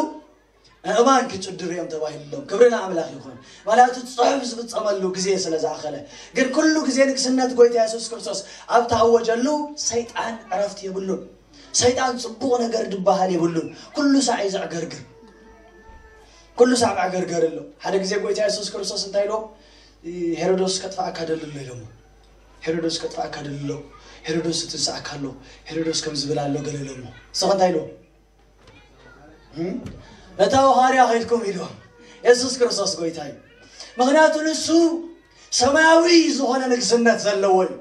ኣእማን ክጭድሩ እዮም ተባሂሉሎም። ክብሪ ንኣምላኽ ይኹን። ምኽንያቱ እቲ ጽሑፍ ዝፍጸመሉ ግዜ ስለ ዝኣኸለ። ግን ኩሉ ግዜ ንግስነት ጎይታ የሱስ ክርስቶስ ኣብ ተኣወጀሉ፣ ሰይጣን ዕረፍቲ የብሉን። ሰይጣን ጽቡቕ ነገር ዝበሃል የብሉን። ኩሉ ሳዕ እዩ ዘዕገርግር። ኩሉ ሳዕ መዕገርገር ኣሎ። ሓደ ግዜ ጎይታ የሱስ ክርስቶስ እንታይ ኢሎም? ሄሮዶስ ከጥፍኣካ ደሊ ኣሎ ኢሎሞ። ሄሮዶስ ከጥፍኣካ ደሊ ኣሎ። ሄሮዶስ ትንስኣካ ኣሎ። ሄሮዶስ ከም ዝብል ኣሎ ገለ ኢሎሞ። ንስኻ እንታይ ኢሎም? እም? ነታ ሃዋርያ ኸይድኩም ኢልዎም። የሱስ ክርስቶስ ጎይታ እዩ። ምኽንያቱ ንሱ ሰማያዊ ዝኾነ ንግስነት ዘለዎ እዩ።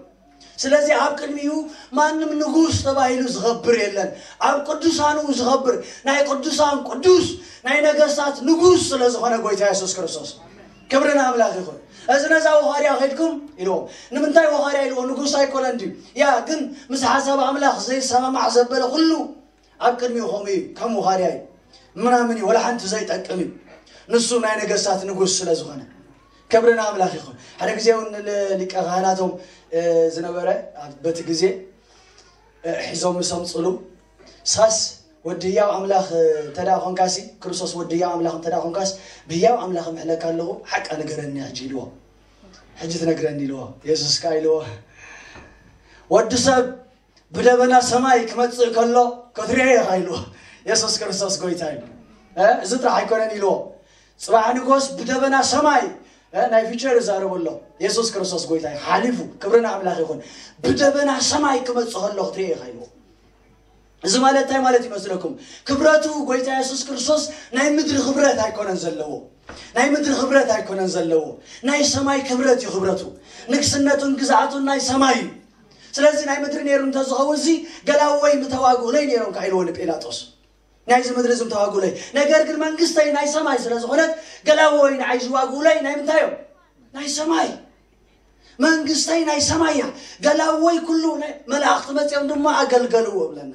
ስለዚ ኣብ ቅድሚኡ ማንም ንጉስ ተባሂሉ ዝኸብር የለን። ኣብ ቅዱሳኑ ዝኸብር ናይ ቅዱሳን ቅዱስ ናይ ነገስታት ንጉስ ስለ ዝኾነ ጎይታ የሱስ ክርስቶስ። ክብሪ ንኣምላኽ ይኹን። እዚ ነዛ ወኻርያ ኸይድኩም ኢልዎም። ንምንታይ ወኻርያ ኢልዎ? ንጉስ ኣይኮነን ድዩ? ያ ግን ምስ ሓሳብ ኣምላኽ ዘይሰማማዕ ዘበለ ኩሉ ኣብ ቅድሚኡ ከምኡ እዩ፣ ከም ውኻርያ እዩ። ምናምን እዩ፣ ወላ ሓንቲ ዘይጠቅም እዩ። ንሱ ናይ ነገስታት ንጉስ ስለ ዝኾነ። ክብሪ ንኣምላኽ ይኹን። ሓደ ግዜ እውን ል-፣ ሊቀ ካህናቶም፣ እ፣ ዝነበረ ኣብ በቲ ግዜ፣ እ፣ ሒዞም ምስ ኣምጽሉ፣ ሳስ ወዲ ህያው ኣምላኽ፣ እ፣ እንተ ደኣ ኾንካሲ፣ ክርስቶስ ወዲ ህያው ኣምላኽ እንተ ደኣ ኾንካስ፣ ብህያው ኣምላኽ እምሕለካ ኣለኹ፣ ሓቃ ንገረኒ ሕጂ ኢልዎ። ሕጂ ትነግረኒ ኢልዎ። የሱስ ከኣ ኢልዎ፣ ወዲ ሰብ ብደበና ሰማይ ክመጽእ ከሎ ክትሪኦ ኢኻ ኢልዎ። የሱስ ክርስቶስ ጎይታ እዩ። እ፣ እዚ ጥራሕ ኣይኮነን ኢልዎ። ጽባሕ ንጎስ ብደበና ሰማይ፣ እ፣ ናይ ፊቸር ይዛረቡ ኣሎ። የሱስ ክርስቶስ ጎይታ እዩ። ሓሊፉ፣ ክብሪ ንኣምላኽ ይኹን። ብደበና ሰማይ ክመጽእ ከሎ ክትሪኦ ኢኻ ኢልዎ። እዚ ማለት እንታይ ማለት ይመስለኩም? ክብረቱ ጎይታ የሱስ ክርስቶስ ናይ ምድሪ ክብረት ኣይኮነን ዘለዎ። ናይ ምድሪ ክብረት ኣይኮነን ዘለዎ። ናይ ሰማይ ክብረት እዩ ክብረቱ። ንግስነቱን ግዝኣቱን ናይ ሰማይ እዩ። ስለዚ ናይ ምድሪ ነይሩ እንተዝኸውን እዚ ገላወይ ምተዋግኡለይ ነይሮም ከ ኢልዎ ንጲላጦስ። ናይዚ ምድሪ እዚ ምተዋግኡለይ። ነገር ግን መንግስተይ ናይ ሰማይ ስለ ዝኾነት ገላወይ ንዓይ ዝዋግኡለይ ናይ ምንታይ እዮም? ናይ ሰማይ። መንግስተይ ናይ ሰማይ እያ። ገላወይ ኩሉ ናይ መላእኽቲ መጺኦም ድማ ኣገልገልዎ ብለና።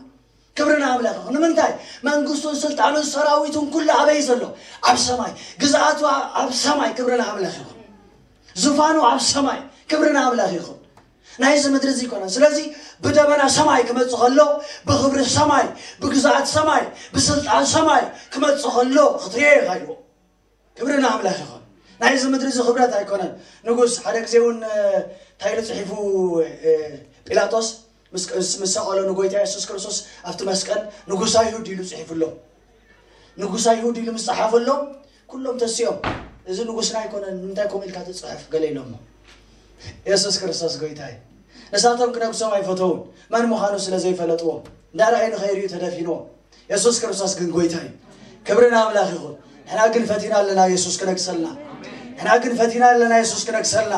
ክብሪ ንኣምላኽ ይኹን። ንምንታይ? መንግስቱን ስልጣኑን ሰራዊቱን ኩሉ ኣበይ ዘሎ? ኣብ ሰማይ። ግዝኣቱ ኣብ ሰማይ። ክብሪ ንኣምላኽ ይኹን። ዙፋኑ ኣብ ሰማይ። ክብሪ ንኣምላኽ ይኹን። ናይዚ ምድሪ እዚ ይኮነን። ስለዚ ብደበና ሰማይ ክመጽእ ከሎ፣ ብክብሪ ሰማይ፣ ብግዝኣት ሰማይ፣ ብስልጣን ሰማይ ክመጽእ ከሎ ክትሪኦ ኢኻ ኢልዎ። ክብሪ ንኣምላኽ ይኹን። ናይዚ ምድሪ እዚ ክብረት ኣይኮነን። ንጉስ ሓደ ግዜ እውን እንታይ ኢሉ ጽሒፉ? ጲላጦስ ምስ ምስ ሰቐሎ ንጎይታ የሱስ ክርስቶስ ኣብቲ መስቀል ንጉስ ኣይሁድ ኢሉ ጽሒፉ ኣሎ። ንጉስ ኣይሁድ ኢሉ ምስ ጸሓፈሎም ኩሎም ተሲኦም፣ እዚ ንጉስና ኣይኮነን፣ ንምንታይ ከምኡ ኢልካ ትጽሕፍ? ገለ ኢሎሞ። የሱስ ክርስቶስ ጎይታ እዩ። ንሳቶም ክነግሶም ኣይፈተውን፣ መን ምዃኑ ስለ ዘይፈለጥዎ እንዳረኣዩ ንኸይርእዩ ተደፊንዎም። የሱስ ክርስቶስ ግን ጎይታ እዩ። ክብሪ ንኣምላኽ ይኹን። ንሕና ግን ፈቲና ኣለና የሱስ ክነግሰልና። ንሕና ግን ፈቲና ኣለና የሱስ ክነግሰልና።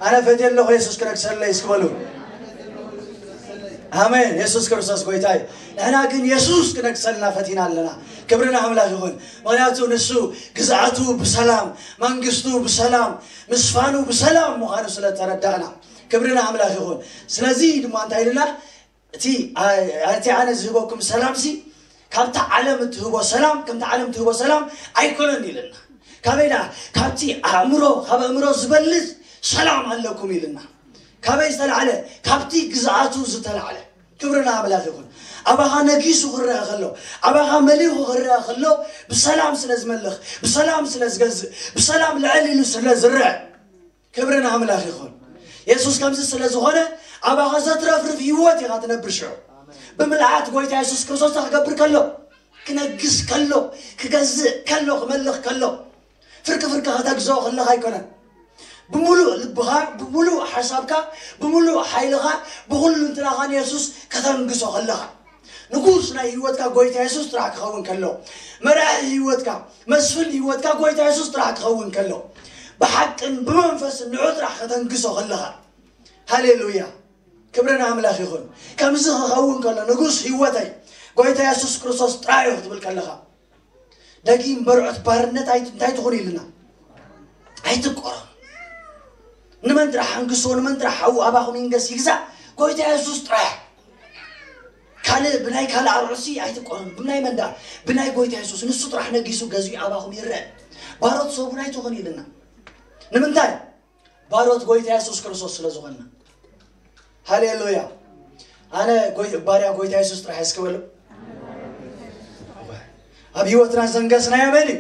ኣነ ፈትየ ኣለኹ የሱስ ክነግሰለይ እስኪ በሉ። ኣሜን። የሱስ ክርስቶስ ጎይታ እዩ። ንሕና ግን የሱስ ክነግሰልና ፈቲና ኣለና። ክብሪ ንኣምላኽ ይኹን። ምኽንያቱ ንሱ ግዝኣቱ ብሰላም፣ መንግስቱ ብሰላም፣ ምስፋኑ ብሰላም ምዃኑ ስለ ተረዳእና። ክብሪ ንኣምላኽ ይኹን። ስለዚ ድማ እንታይ ኢልና? እቲ እቲ ኣነ ዝህበኩም ሰላምሲ ካብታ ዓለም እትህቦ ሰላም፣ ከምታ ዓለም ትህቦ ሰላም ኣይኮነን ኢልና። ካበይ ደኣ? ካብቲ ኣእምሮ፣ ካብ ኣእምሮ ዝበልጽ ሰላም ኣለኩም ኢልና። ካበይ ዝተላዕለ? ካብቲ ግዝኣቱ ዝተላዕለ። ክብሪ ንኣምላኽ ይኹን። ኣባኻ ነጊሱ ክረአ ከሎ፣ ኣባኻ መሊኹ ክረአ ከሎ፣ ብሰላም ስለ ዝመልኽ፣ ብሰላም ስለ ዝገዝእ፣ ብሰላም ልዕል ኢሉ ስለ ዝረአ፣ ክብሪ ንኣምላኽ ይኹን። የሱስ ከምዚ ስለ ዝኾነ ኣባኻ ዘትረፍርፍ ህይወት ኢኻ ትነብር። ሽዑ ብምልኣት ጎይታ የሱስ ክርስቶስ እንታይ ክገብር ከሎ? ክነግስ ከሎ፣ ክገዝእ ከሎ፣ ክመልኽ ከሎ፣ ፍርቂ ፍርቂ ከተግዝኦ ከለኻ ኣይኮነን። ብምሉእ ልብኻ፣ ብምሉእ ሓሳብካ፣ ብምሉእ ሓይልኻ፣ ብኹሉ እንትናኻ ንየሱስ ከተንግሶ ከለኻ፣ ንጉስ ናይ ህይወትካ ጎይታ የሱስ ጥራሕ ክኸውን ከሎ፣ መራሒ ህይወትካ፣ መስፍን ህይወትካ ጎይታ የሱስ ጥራሕ ክኸውን ከሎ፣ ብሓቅን ብመንፈስን ንዑ ጥራሕ ከተንግሶ ከለኻ፣ ሃሌሉያ፣ ክብሪ ንኣምላኽ ይኹን። ከምዚ ክኸውን ከሎ፣ ንጉስ ህይወተይ ጎይታ የሱስ ክርስቶስ ጥራሕ እዩ ክትብል ከለኻ፣ ደጊም በርዖት ባርነት ኣይ-፣ እንታይ ትኹን ኢልና? ኣይትቆሮም። ንመን ጥራሕ ኣንግሶ፣ ንመን ጥራሕ ሓዉ ኣባኹም ይንገስ ይግዛእ፣ ጎይታ የሱስ ጥራሕ። ካልእ፣ ብናይ ካልእ ኣርዑሲ ኣይትቆሮም። ብናይ መን ደኣ? ብናይ ጎይታ የሱስ። ንሱ ጥራሕ ነጊሱ ገዚኡ ኣባኹም ይረአ። ባሮት ሰቡን ኣይትኹን ኢልና። ንምንታይ? ባሮት ጎይታ የሱስ ክርስቶስ ስለ ዝኾንና። ሃሌሉያ። ኣነ ጎይ-፣ ባርያ ጎይታ የሱስ ጥራሕ እስኪ በሉ። ኣብ ህይወትና ዘንገስናዮ መን እዩ?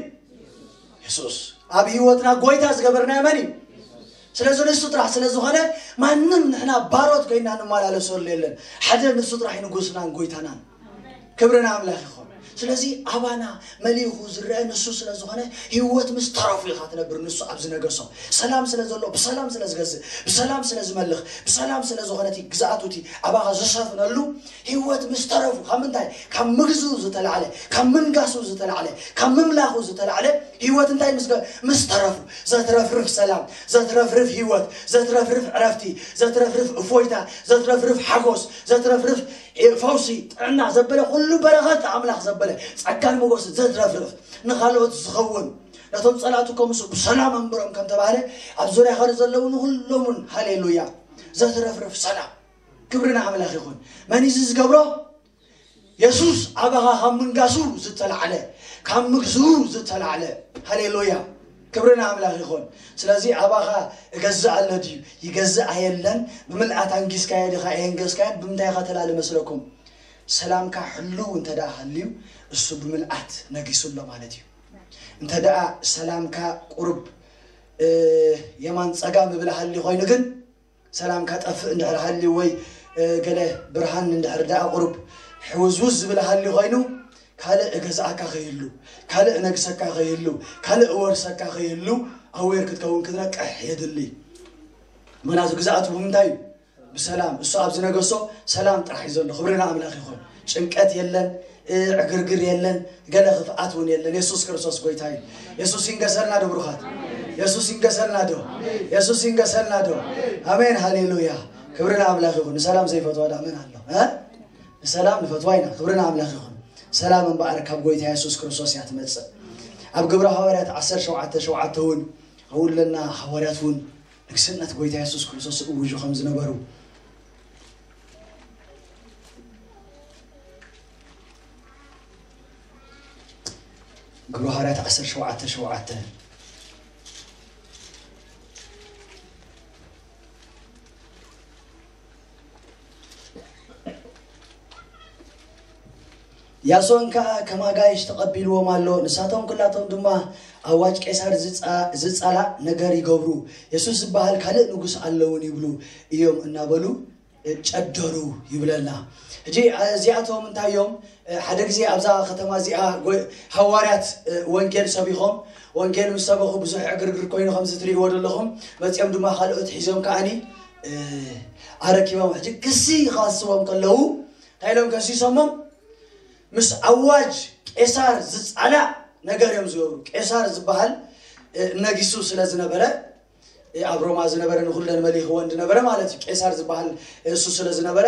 የሱስ። ኣብ ህይወትና ጎይታ ዝገበርናዮ መን እዩ? ስለዚ ንሱ ጥራሕ ስለ ዝኾነ ማንም ንሕና ባሮት ኮይና ንመላለሰሉ የለን። ሓደ ንሱ ጥራሕ እዩ ንጉስናን ጎይታናን። ክብሪ ንኣምላኽ ይኹን። ስለዚ ኣባና መሊኹ ዝረአ ንሱ ስለ ዝኾነ ህይወት ምስ ተረፉ ኢኻ ትነብር። ንሱ ኣብ ዝነገሶ ሰላም ስለ ዘሎ፣ ብሰላም ስለ ዝገዝእ፣ ብሰላም ስለ ዝመልኽ፣ ብሰላም ስለ ዝኾነ እቲ ግዝኣቱ እቲ ኣባኻ ዝሰፍነሉ ህይወት ምስ ተረፉ፣ ካብ ምንታይ? ካብ ምግዝኡ ዝተላዕለ፣ ካብ ምንጋሱ ዝተላዕለ፣ ካብ ምምላኹ ዝተላዕለ ህይወት እንታይ ምስ ገ-፣ ምስ ተረፉ፣ ዘትረፍርፍ ሰላም፣ ዘትረፍርፍ ህይወት፣ ዘትረፍርፍ ዕረፍቲ፣ ዘትረፍርፍ እፎይታ፣ ዘትረፍርፍ ሓጎስ፣ ዘትረፍርፍ ፈውሲ፣ ጥዕና ዘበለ፣ ኩሉ በረኸት ኣምላኽ ዘበለ፣ ጸጋን ሞገስ ዘትረፍርፍ፣ ንኻልኦት ዝኸውን፣ ነቶም ጸላእቱ ከምሱ ብሰላም ኣንብሮም ከም ተባህለ፣ ኣብ ዙርያኻ ንዘለዉ ንኹሎም እውን፣ ሃሌሉያ፣ ዘትረፍርፍ ሰላም። ክብሪ ንኣምላኽ ይኹን። መን እዩ እዚ ዝገብሮ? የሱስ ኣባኻ ካብ ምንጋሱ ዝተላዕለ፣ ካብ ምግዝኡ ዝተላዕለ። ሃሌሉያ። ክብሪ ንኣምላኽ ይኹን። ስለዚ ኣባኻ እገዝእ ኣሎ ድዩ? ይገዝእ ኣየለን። ብምልኣት ኣንጊስካዮ ዲኻ ኣየንገስካዮን? ብምንታይ ኢኻ ተላሊ መስለኩም? ሰላምካ ሕልው እንተ ደኣ ሃልዩ፣ እሱ ብምልኣት ነጊሱ ኣሎ ማለት እዩ። እንተ ደኣ ሰላምካ ቁሩብ፣ እ፣ የማን ጸጋም እብል ሃልዩ ኮይኑ ግን፣ ሰላምካ ጠፍእ እንድሕር ሃልዩ ወይ፣ እ፣ ገለ ብርሃን እንድሕር ደኣ ቁሩብ ሕውዝውዝ ዝብል ሃልዩ ኮይኑ፣ ካልእ እገዝኣካ ከይህሉ፣ ካልእ እነግሰካ ከይህሉ፣ ካልእ እወርሰካ ከይህሉ ኣዌር ክትከውን ክትነቅሕ የድሊ። ምኽንያቱ ግዝኣቱ ብምንታይ እዩ? ብሰላም። እሱ ኣብ ዝነገሶ ሰላም ጥራሕ እዩ ዘሎ። ክብሪ ንኣምላኽ ይኹን። ጭንቀት የለን፣ እ፣ ዕግርግር የለን፣ ገለ ክፍኣት እውን የለን። የሱስ ክርስቶስ ጎይታ እዩ። የሱስ ይንገሰልና ዶ ብሩኻት? የሱስ ይንገሰልና ዶ? የሱስ ይንገሰልና ዶ? ኣሜን፣ ሃሌሉያ። ክብሪ ንኣምላኽ ይኹን። ንሰላም ዘይፈትዋ ዳ መን ኣሎ? እ? ንሰላም ንፈትዋ ኢና። ክብሪ ንኣምላኽ ይኹን። ሰላም እምበኣር ካብ ጎይታ የሱስ ክርስቶስ እያ ትመጽእ። ኣብ ግብረ ሃዋርያት ዓሰርተ ሸውዓተ ሸውዓተ እውን፣ ኣብኡ ኣለና፣ ሃዋርያት እውን ንግስነት ጎይታ የሱስ ክርስቶስ እውጁ ከም ዝነበሩ። ግብረ ሃዋርያት ዓሰርተ ሸውዓተ ሸውዓተ። ያሶን ከኣ ከም ኣጋይሽ ተቐቢልዎም ኣሎ። ንሳቶም ኩላቶም ድማ ኣዋጅ ቄሳር ዝጻ-፣ ዝጻላእ ነገር ይገብሩ፣ የሱስ ዝበሃል ካልእ ንጉስ ኣለውን ይብሉ እዮም እናበሉ ጨደሩ ይብለና። ሕጂ እዚኣቶም እንታይ እዮም? ሓደ ግዜ ኣብዛ ከተማ እዚኣ ጎ-፣ ሃዋርያት ወንጌል ሰቢኾም፣ ወንጌል ምስ ሰበኹ ብዙሕ ዕግርግር ኮይኑ ከምዚ ትርእይዎ ዘለኹም፣ መጺኦም ድማ ካልኦት ሒዞም ከኣኒ ኣረኪቦም። ሕጂ ክሲ ክኸስዎም ከለዉ እንታይ ኢሎም ከሲሶሞም? ምስ ኣዋጅ ቄሳር ዝጻላእ ነገር እዮም ዝገብሩ። ቄሳር ዝበሃል ነጊሱ ስለ ዝነበረ፣ ኣብ ሮማ ዝነበረ ንኹለን መሊኽወን ዝነበረ ማለት እዩ። ቄሳር ዝበሃል እሱ ስለ ዝነበረ፣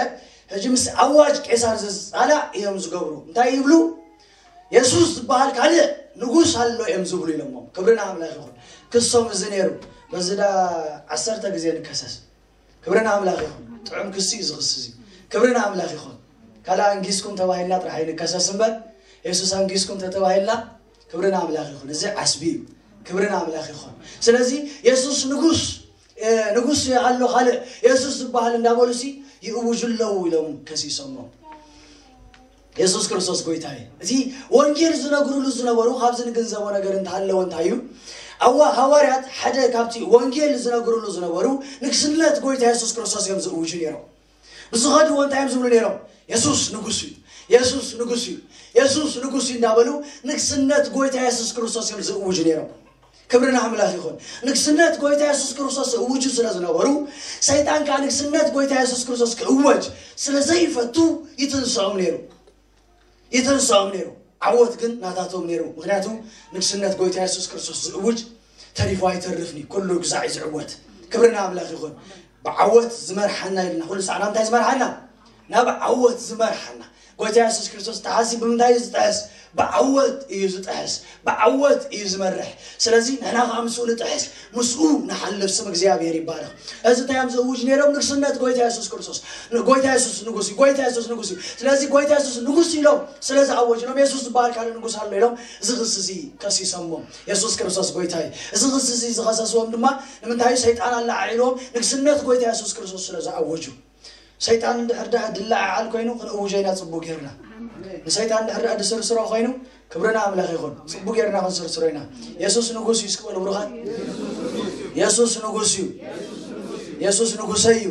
ሕጂ ምስ ኣዋጅ ቄሳር ዝጻላእ እዮም ዝገብሩ። እንታይ ይብሉ? የሱስ ዝበሃል ካልእ ንጉስ ኣሎ እዮም ዝብሉ ኢሎሞም። ክብሪ ንኣምላኽ ይኹን። ክሶም እዚ ነይሩ። በዚ ዳ ዓሰርተ ግዜ ንከሰስ። ክብሪ ንኣምላኽ ይኹን። ጥዑም ክሲ እዩ እዚ ክሲ እዚ። ክብሪ ንኣምላኽ ይኹን። ካልእ ኣንጊስኩም ተባሂልና ጥራሕ ኣይንከሰስ እምበር፣ የሱስ ኣንጊስኩም ተተባሂልና፣ ክብሪ ንኣምላኽ ይኹን። እዚ ዓስቢ እዩ። ክብሪ ንኣምላኽ ይኹን። ስለዚ የሱስ ንጉስ፣ እ፣ ንጉስ ኣሎ ካልእ የሱስ ዝበሃል እንዳበሉሲ ይእውጁ ኣለዉ ኢሎም ከሲሶሞም። የሱስ ክርስቶስ ጎይታ እዩ። እቲ ወንጌል ዝነግሩሉ ዝነበሩ፣ ካብዚ ንግንዘቦ ነገር እንተሃለወ እንታይ እዩ? ኣዋ ሃዋርያት ሓደ ካብቲ ወንጌል ዝነግሩሉ ዝነበሩ ንግስነት ጎይታ የሱስ ክርስቶስ እዮም ዝእውጁ ነይሮም። ብዝኸድዎ እንታይ እዮም ዝብሉ ነይሮም? የሱስ ንጉስ እዩ፣ የሱስ ንጉስ እዩ፣ የሱስ ንጉስ እዩ እንዳበሉ ንግስነት ጎይታ የሱስ ክርስቶስ እዮም ዝእውጁ ነይሮም። ክብሪ ንኣምላኽ ይኹን። ንግስነት ጎይታ የሱስ ክርስቶስ ዝእውጁ ስለ ዝነበሩ፣ ሰይጣን ከዓ ንግስነት ጎይታ የሱስ ክርስቶስ ክእወጅ ስለ ዘይፈቱ ይትንስኦም ነይሩ። ይትንስኦም ነይሩ። ዓወት ግን ናታቶም ነይሩ። ምኽንያቱ ንግስነት ጎይታ የሱስ ክርስቶስ ዝእውጅ ተሪፉ ኣይተርፍን እዩ። ኩሉ ግዛዕ እዩ ዝዕወት። ክብሪ ንኣምላኽ ይኹን። ብዓወት ዝመርሓና ኢልና ኩሉ ሳዕ ናብ እንታይ ዝመርሓና? ናብ ዓወት ዝመርሓና። ጎይታ የሱስ ክርስቶስ ተሓሲ ብምንታይ እዩ ዝጥሕስ? ብዓወት እዩ ዝጥሕስ። ብዓወት እዩ ዝመርሕ። ስለዚ ንሕና ከዓ ምስኡ ንጥሕስ፣ ምስኡ ንሓልፍ። ስም እግዚኣብሔር ይባረኽ። እዚ እንታይ እዮም ዝእውጅ ነይሮም? ንግስነት ጎይታ የሱስ ክርስቶስ። ን-፣ ጎይታ የሱስ ንጉስ እዩ፣ ጎይታ የሱስ ንጉስ እዩ። ስለዚ ጎይታ የሱስ ንጉስ ኢሎም ስለ ዝኣወጅሎም፣ የሱስ ዝበሃል ካልእ ንጉስ ኣሎ ኢሎም እዚ ክሲ እዚ ከሲሶሞም። የሱስ ክርስቶስ ጎይታ እዩ። እዚ ክሲ እዚ ዝኸሰስዎም ድማ ንምንታይ? ሰይጣን ኣለዓዒልዎም ንግስነት ጎይታ የሱስ ክርስቶስ ስለ ዝኣወጁ። ሰይጣን እንድሕር ደኣ ድለዓዓል ኮይኑ ክንእውጆ ኢና ጽቡቅ ጌርና። ንሰይጣን እንድሕር ደኣ ድስርስሮ ኮይኑ ክብሪ ንኣምላኽ ይኹን። ጽቡቅ ጌርና ክንስርስሮ ኢና። የሱስ ንጉስ እዩ እስኪ በሉ ብሩኻት። የሱስ ንጉስ እዩ። የሱስ ንጉሰይ እዩ።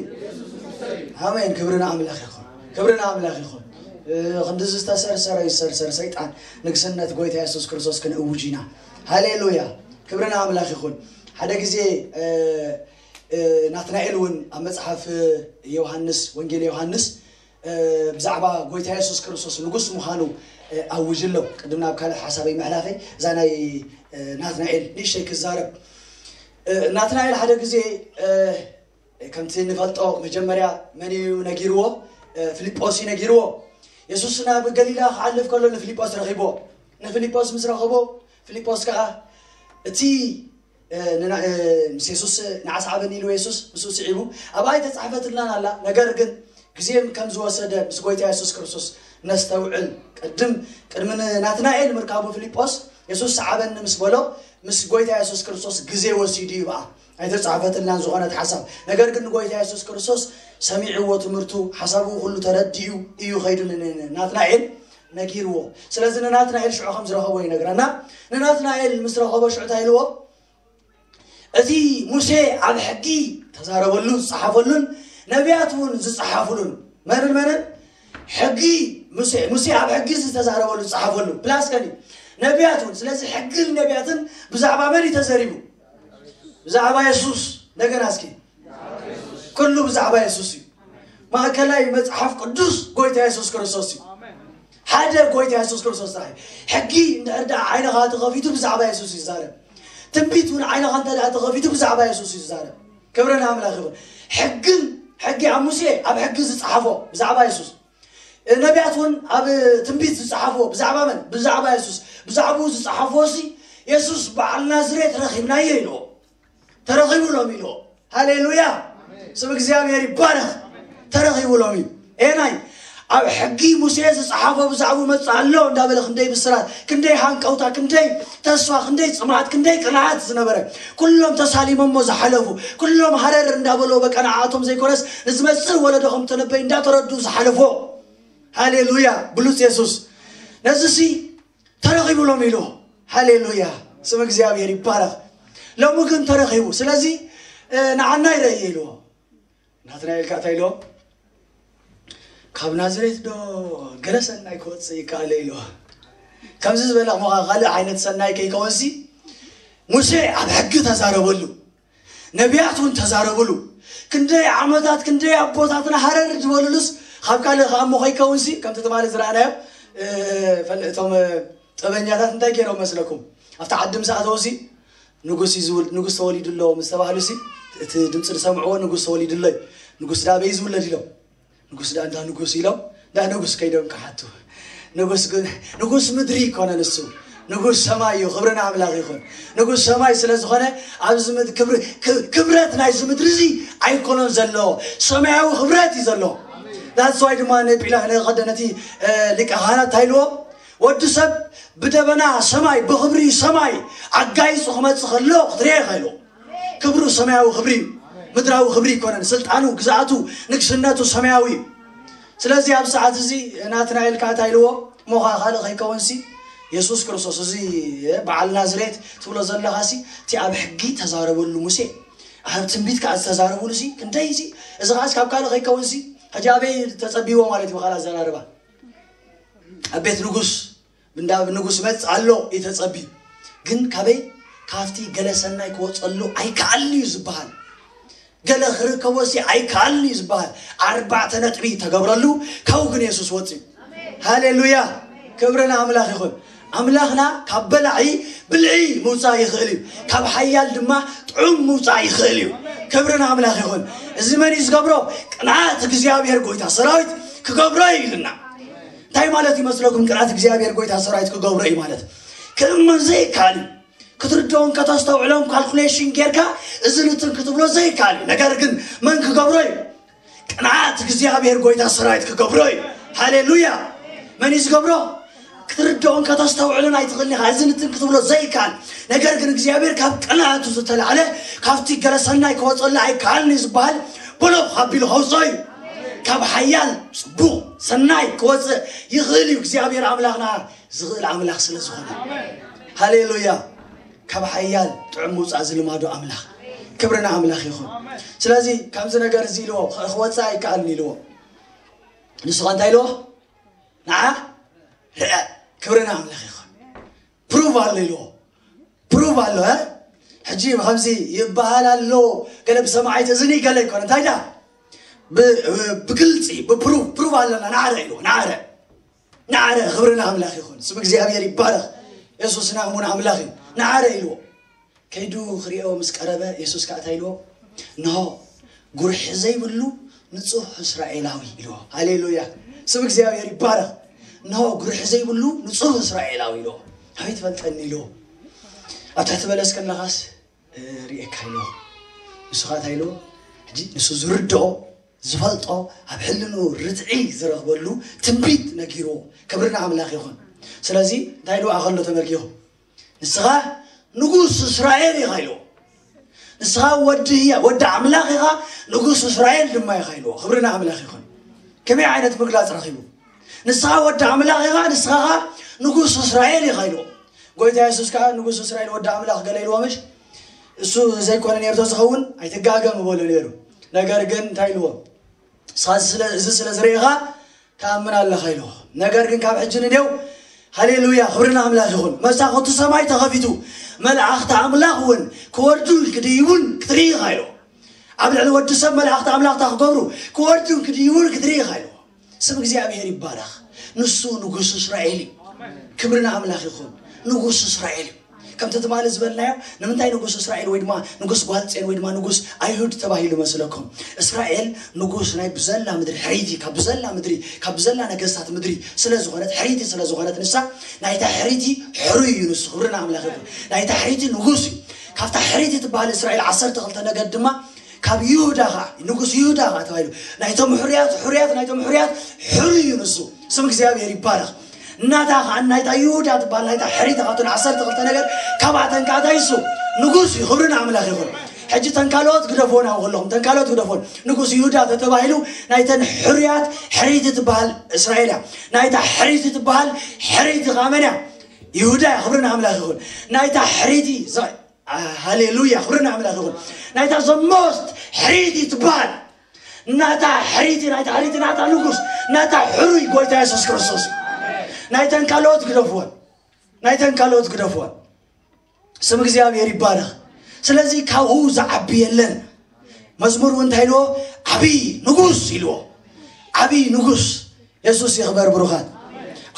ኣሜን። ክብሪ ንኣምላኽ ይኹን። ክብሪ ንኣምላኽ ይኹን። እ፣ ክንድዚ ዝተሰርሰረ ይሰርሰር ሰይጣን ንግስነት ጎይታ የሱስ ክርስቶስ ክንእውጅ ኢና። ሃሌሉያ። ክብሪ ንኣምላኽ ይኹን። ሓደ ግዜ፣ እ፣ እ፣ ናትናኤል እውን ኣብ መጽሓፍ ዮሃንስ፣ ወንጌል ዮሃንስ፣ እ፣ ብዛዕባ ጎይታ የሱስ ክርስቶስ ንጉስ ምዃኑ፣ እ፣ ኣውጅ ኣሎ። ቅድም ናብ ካልእ ሓሳበይ ምሕላፈይ፣ እዛ ናይ፣ እ፣ ናትናኤል ንእሽተይ ክዛረብ። እ፣ ናትናኤል ሓደ ግዜ፣ እ፣ ከምቲ ንፈልጦ መጀመርያ መን እዩ ነጊርዎ? እ፣ ፊልጶስ እዩ ነጊርዎ። የሱስ ናብ ገሊላ ክሓልፍ ከሎ ንፊልጶስ ረኺብዎ። ንፊልጶስ ምስ ረኸቦ፣ ፊልጶስ ከኣ እቲ፣ እ፣ ንና-፣ እ፣ ምስ የሱስ ንዓ ስዓበኒ ኢልዎ የሱስ ምስኡ ስዒቡ፣ ኣብኣ ኣይተጻሕፈትልናን ኣላ። ነገር ግን ግዜ ከም ዝወሰደ ምስ ጎይታ የሱስ ክርስቶስ ነስተውዕል። ቅድም፣ ቅድሚ ንናትናኤል ምርካቡ ፊልጶስ የሱስ ሰዓበኒ ምስ በሎ ምስ ጎይታ የሱስ ክርስቶስ ግዜ ወሲዱ እዩ። ብኣ ኣይተጻሕፈትልናን ዝኾነት ሓሳብ። ነገር ግን ንጎይታ የሱስ ክርስቶስ ሰሚዕዎ ትምህርቱ፣ ሓሳቡ ኩሉ ተረዲኡ እዩ ከይዱ ን-፣ ን-፣ ንናትናኤል ነጊርዎ። ስለዚ ንናትናኤል ሽዑ ከም ዝረኸቦ ይነግረና። ንናትናኤል ምስ ረኸቦ ሽዑ እንታይ ኢልዎ? እቲ ሙሴ ኣብ ሕጊ ተዛረበሉ ዝጸሓፈሉን ነቢያት እውን ዝጸሓፉሉን መንን መንን? ሕጊ ሙሴ፣ ሙሴ ኣብ ሕጊ ዝተዛረበሉ ዝጸሓፈሉ ፕላስ ከኒ ነቢያት እውን። ስለዚ ሕግን ነቢያትን ብዛዕባ መን እዩ ተዘሪቡ? ብዛዕባ የሱስ። እንደገና እስኪ፣ ኩሉ ብዛዕባ የሱስ እዩ። ማእከላይ መጽሓፍ ቅዱስ ጎይታ የሱስ ክርስቶስ እዩ። ሓደ ጎይታ የሱስ ክርስቶስ ጥራሕ እዩ። ሕጊ እንድሕር ደኣ ዓይንኻ ተኸፊቱ ብዛዕባ የሱስ እዩ ዝዛረብ። ትንቢት እውን ዓይንኻ እንተ ደኣ ተኸፊቱ ብዛዕባ የሱስ እዩ ዝዛረብ። ክብሪ ንኣምላኽ ይኹን። ሕግን ሕጊ ኣብ ሙሴ ኣብ ሕጊ ዝጸሓፎ ብዛዕባ የሱስ፣ ነቢያት እውን ኣብ ትንቢት ዝጸሓፎ ብዛዕባ መን? ብዛዕባ የሱስ። ብዛዕባኡ ዝጸሓፎ ሲ የሱስ በዓል ናዝሬት ረኺብናዮ ኢልዎ። ተረኺቡ ሎም ኢልዎ። ሃሌሉያ! ስም እግዚኣብሔር ይባረኽ። ተረኺቡ ሎም እዩ። ኤናይ ኣብ ሕጊ ሙሴ ዝጸሓፎ ብዛዕባኡ መጽእ ኣሎ እንዳበለ ክንደይ ብስራት፣ ክንደይ ሃንቀውታ፣ ክንደይ ተስፋ፣ ክንደይ ጽምኣት፣ ክንደይ ቅንዓት ዝነበረ፣ ኩሎም ተሳሊሞሞ ዝሓለፉ፣ ኩሎም ሃረር እንዳበሎ በቃ ንዓኣቶም ዘይኮነስ ንዝመጽእ ወለዶ ከም ተነበይ እንዳተረዱ ዝሓለፎ። ሃሌሉያ! ብሉጽ የሱስ ነዚ ሲ ተረኺቡ ሎም ኢሉ። ሃሌሉያ! ስም እግዚኣብሔር ይባረኽ። ሎሚ ግን ተረኺቡ። ስለዚ እ፣ ንዓና ይረእየ ኢልዎ። ናትናኤል ከኣ እንታይ ኢልዎ? ካብ ናዝሬት ዶ ገለ ሰናይ ክወጽእ ይከኣል ኢልዎ። ከምዚ ዝበለ እሞ ካልእ ዓይነት ሰናይ ከይከወንሲ ሙሴ ኣብ ሕጊ ተዛረበሉ፣ ነቢያት እውን ተዛረብሉ። ክንደይ ዓመታት ክንደይ ኣቦታትና ሃረር ዝበሉሉስ ካብ ካልእ ከኣ እሞ ከይከውንሲ ከምቲ ትማሊ ዝረኣናዮ እ፣ ፈል- እቶም እ፣ ጥበኛታት እንታይ ገይሮም መስለኩም? ኣብቲ ዓዲ ምስ ኣተውሲ ንጉስ እዩ ዝውል- ንጉስ ተወሊዱ ኣሎ ምስ ተባህሉሲ እቲ ድምፂ ዝሰምዕዎ ንጉስ ተወሊዱ ኣሎ እዩ። ንጉስ ዳ ኣበይ ዝውለድ ኢሎም ንጉስ ዳ እንዳ ንጉስ ኢሎም እንዳ ንጉስ ከይዶም ክሓቱ ንጉስ ግን ንጉስ ምድሪ ይኮነ ንሱ ንጉስ ሰማይ እዩ። ክብሪ ንኣምላኽ ይኹን። ንጉስ ሰማይ ስለ ዝኾነ ኣብዚ ምድ- ክብሪ- ክ- ክብረት ናይዚ ምድሪ እዚ ኣይኮነን ዘሎ፣ ሰማያዊ ክብረት እዩ ዘሎ። ዳትስዋይ ድማ ንጲላ ንቐደ ነቲ እ፣ ሊቀ ካህናት እንታይ ኢልዎ? ወዲ ሰብ ብደበና ሰማይ ብኽብሪ ሰማይ ኣጋይጹ ክመጽእ ከሎ ክትሪኦ ኢኻ ኢልዎ። ክብሩ ሰማያዊ ክብሪ እዩ። ምድራዊ ክብሪ ኣይኮነን። ስልጣኑ፣ ግዝኣቱ፣ ንግስነቱ ሰማያዊ እዩ። ስለዚ ኣብ ሰዓት እዚ ናትናኤል ከኣ እንታይ ኢልዎ? እሞ ኸኣ ካልእ ከይከውንሲ የሱስ ክርስቶስ እዚ በዓል ናዝሬት ትብሎ ዘለኻሲ እቲ ኣብ ሕጊ ተዛረበሉ ሙሴ ኣብ ትንቢት ከኣ ዝተዛረብሉ ሲ ክንደይ ሲ እዚ ከኣ ካብ ካልእ ከይከውንሲ ሕጂ ኣበይ ተጸቢዎ ማለት እዩ ብኻልእ ኣዘራርባ ኣብ ቤት ንጉስ እንዳ ንጉስ መጽእ ኣሎ እዩ ተጸብዩ። ግን ካበይ ካብቲ ገለ ሰናይ ክወጸሉ ኣይከኣልን እዩ ዝበሃል ገለ ክርከቦ ሲ ኣይከኣልን እዩ ዝበሃል ኣርባዕተ ነጥቢ ተገብረሉ ካብኡ ግን የሱስ ወፅዩ። ሃሌሉያ ክብሪ ንኣምላኽ ይኹን። ኣምላኽና ካብ በላዒ ብልዒ ምውፃእ ይኽእል እዩ። ካብ ሓያል ድማ ጥዑም ምውፃእ ይኽእል እዩ። ክብሪ ንኣምላኽ ይኹን። እዚ መን እዩ ዝገብሮ? ቅንዓት እግዚኣብሔር ጎይታ ሰራዊት ክገብሮ እዩ ኢልና። እንታይ ማለት ይመስለኩም? ቅንዓት እግዚኣብሔር ጎይታ ሰራዊት ክገብሮ እዩ ማለት ክእመን ዘይከኣል እዩ። ክትርድኦን ከተስተውዕሎን ካልኩሌሽን ጌርካ እዚ ንትን ክትብሎ ዘይከኣል እዩ። ነገር ግን መን ክገብሮ እዩ? ቅንዓት እግዚኣብሔር ጎይታ ሰራዊት ክገብሮ እዩ። ሃሌሉያ። መን እዩ ዝገብሮ? ክትርድኦን ከተስተውዕሎን ኣይትኽእልን ኢኻ። እዚ ንትን ክትብሎ ዘይከኣል ነገር ግን እግዚኣብሔር ካብ ቅንዓቱ ዝተላዕለ ካብቲ ገለ ሰናይ ክወፀላ ኣይከኣልን እዩ ዝበሃል ብሎኽ ኣቢሉ ከውፅኦ እዩ። ካብ ሓያል ፅቡቕ ሰናይ ክወፅእ ይኽእል እዩ እግዚኣብሔር ኣምላኽና ዝኽእል ኣምላኽ ስለ ዝኾነ። ሃሌሉያ። ካብ ሓያል ጥዑም ምውፃእ ዝልማዶ ኣምላኽ ክብሪ ንኣምላኽ ይኹን። ስለዚ ካብዚ ነገር እዚ ኢልዎ ክወፅእ ኣይከኣልን ኢልዎ። ንስኻ እንታይ ኢልዎ? ንዓ ርአ ክብሪ ንኣምላኽ ይኹን። ፕሩቭ ኣሎ ኢልዎ። ፕሩቭ ኣሎ እ ሕጂ ከምዚ ይበሃል ኣሎ ገለ ብሰማዓይት እዝኒ ገለ ይኮነ እንታይ ዳ ብ- ብግልፂ ብፕሩቭ ፕሩቭ ኣለና ናዕረ ኢልዎ ናዕረ ናዕረ ክብሪ ንኣምላኽ ይኹን። ስም እግዚኣብሔር ይባረኽ። የሱስ ናእሙን ኣምላኽ እዩ። ናዕረ ኢልዎ። ከይዱ ክሪኦ ምስ ቀረበ የሱስ ከዓ እንታይ ኢልዎ? እንሆ ጉርሒ ዘይብሉ ንጹህ እስራኤላዊ ኢልዎ። ሃሌሉያ። ስም እግዚኣብሔር ይባረኽ። እንሆ ጉርሒ ዘይብሉ ንጹህ እስራኤላዊ ኢልዎ። ኣበይ ትፈልጠኒ ኢልዎ። ኣብ ትሕቲ በለስ ከለኻስ እ፣ ርእየካ ኢልዎ። ንሱ ከዓ እንታይ ኢልዎ? ሕጂ ንሱ ዝርድኦ ዝፈልጦ ኣብ ሕልንኡ ርትዒ ዝረኽበሉ ትንቢት ነጊርዎ። ክብሪ ንኣምላኽ ይኹን። ስለዚ እንታይ ኢልዎ ኣኸሎ ተመርጊኹ ንስኻ ንጉስ እስራኤል ኢኻ ኢልዎ። ንስኻ ወዲ ህያ ወዲ ኣምላኽ ኢኻ ንጉስ እስራኤል ድማ ኢኻ ኢልዎ። ክብሪ ንኣምላኽ ይኹን። ከመይ ዓይነት ምግላፅ ረኺቡ? ንስኻ ወዲ ኣምላኽ ኢኻ ንስኻ ኸዓ ንጉስ እስራኤል ኢኻ ኢልዎ። ጎይታ የሱስ ከዓ ንጉስ እስራኤል ወዲ ኣምላኽ ገለ ኢልዎ ምሽ እሱ ዘይኮነ ነርቶ ዝኸውን ኣይትጋገም በሎ ነይሩ። ነገር ግን እንታይ ኢልዎ? ንስኻ እዚ ስለ ዝርኢኻ ትኣምን ኣለኻ ኢልዎ። ነገር ግን ካብ ሕጂ ንደው ሃሌሉያ ክብሪ ንኣምላኽ ይኹን። መሳኹቲ ሰማይ ተኸፊቱ መላእኽቲ ኣምላኽ እውን ክወርዱን ክድይቡን ክትርኢ ኢኻ ኢልዎ። ኣብ ልዕሊ ወዲ ሰብ መላእኽቲ ኣምላኽታ ክገብሩ ክወርዱን ክድይቡን ክትርኢ ኢኻ ኢልዎ። ስም እግዚኣብሔር ይባረኽ። ንሱ ንጉስ እስራኤል እዩ። ክብሪ ንኣምላኽ ይኹን። ንጉስ እስራኤል እዩ። ከምቲ ትማሊ ዝበልናዮ፣ ንምንታይ ንጉስ እስራኤል ወይ ድማ ንጉስ ጓል ጼን ወይ ድማ ንጉስ ኣይሁድ ተባሂሉ መስለኩም? እስራኤል ንጉስ ናይ ብዘላ ምድሪ ሕሪቲ፣ ካብ ብዘላ ምድሪ፣ ካብ ብዘላ ነገስታት ምድሪ ስለ ዝኾነት፣ ሕሪቲ ስለ ዝኾነት፣ ንሳ ናይታ ሕሪቲ ሕሩይ እዩ ንሱ። ክብሪ ንኣምላኽ ይኹን። ናይታ ሕሪቲ ንጉስ እዩ። ካብታ ሕሪቲ ትበሃል እስራኤል ዓሰርተ ክልተ ነገድ ድማ ካብ ይሁዳ ኸዓ፣ ንጉስ ይሁዳ ኸዓ ተባሂሉ፣ ናይቶም ሕሩያት፣ ሕሩያት፣ ናይቶም ሕሩያት ሕሩይ እዩ ንሱ። ስም እግዚኣብሔር ይባረኽ። እናታ ኸዓ ናይታ ይሁዳ ትበሃል ናይታ ሕሪቲ ካብተን ዓሰርተ ክልተ ነገድ ካብኣተን ከኣ እንታይ እሱ ንጉስ እዩ። ክብሪ ንኣምላኽ ይኹን። ሕጂ ተን ካልኦት ግደፍዎ ናብኡ ከለኹም፣ ተን ካልኦት ግደፍዎ። ንጉስ ይሁዳ ተተባሂሉ ናይተን ሕሩያት ሕሪቲ ትበሃል እስራኤል እያ። ናይታ ሕሪቲ ትበሃል ሕሪቲ ኸዓ መን እያ? ይሁዳ እያ። ክብሪ ንኣምላኽ ይኹን። ናይታ ሕሪቲ ዘ- ሃሌሉያ፣ ክብሪ ንኣምላኽ ይኹን። ናይታ ዘሞስት ሕሪቲ ትበሃል ናታ ሕሪቲ፣ ናይታ ሕሪቲ ናታ ንጉስ፣ ናታ ሕሩይ ጎይታ የሱስ ክርስቶስ እዩ። ናይተን ካልኦት ግደፍወን፣ ናይተን ካልኦት ግደፍወን። ስም እግዚኣብሔር ይባረኽ። ስለዚ ካብኡ ዝዓቢ የለን። መዝሙር እውን እንታይ ኢልዎ? ዓብዪ ንጉስ ኢልዎ። ዓብዪ ንጉስ የሱስ ይኽበር። ብሩኻት፣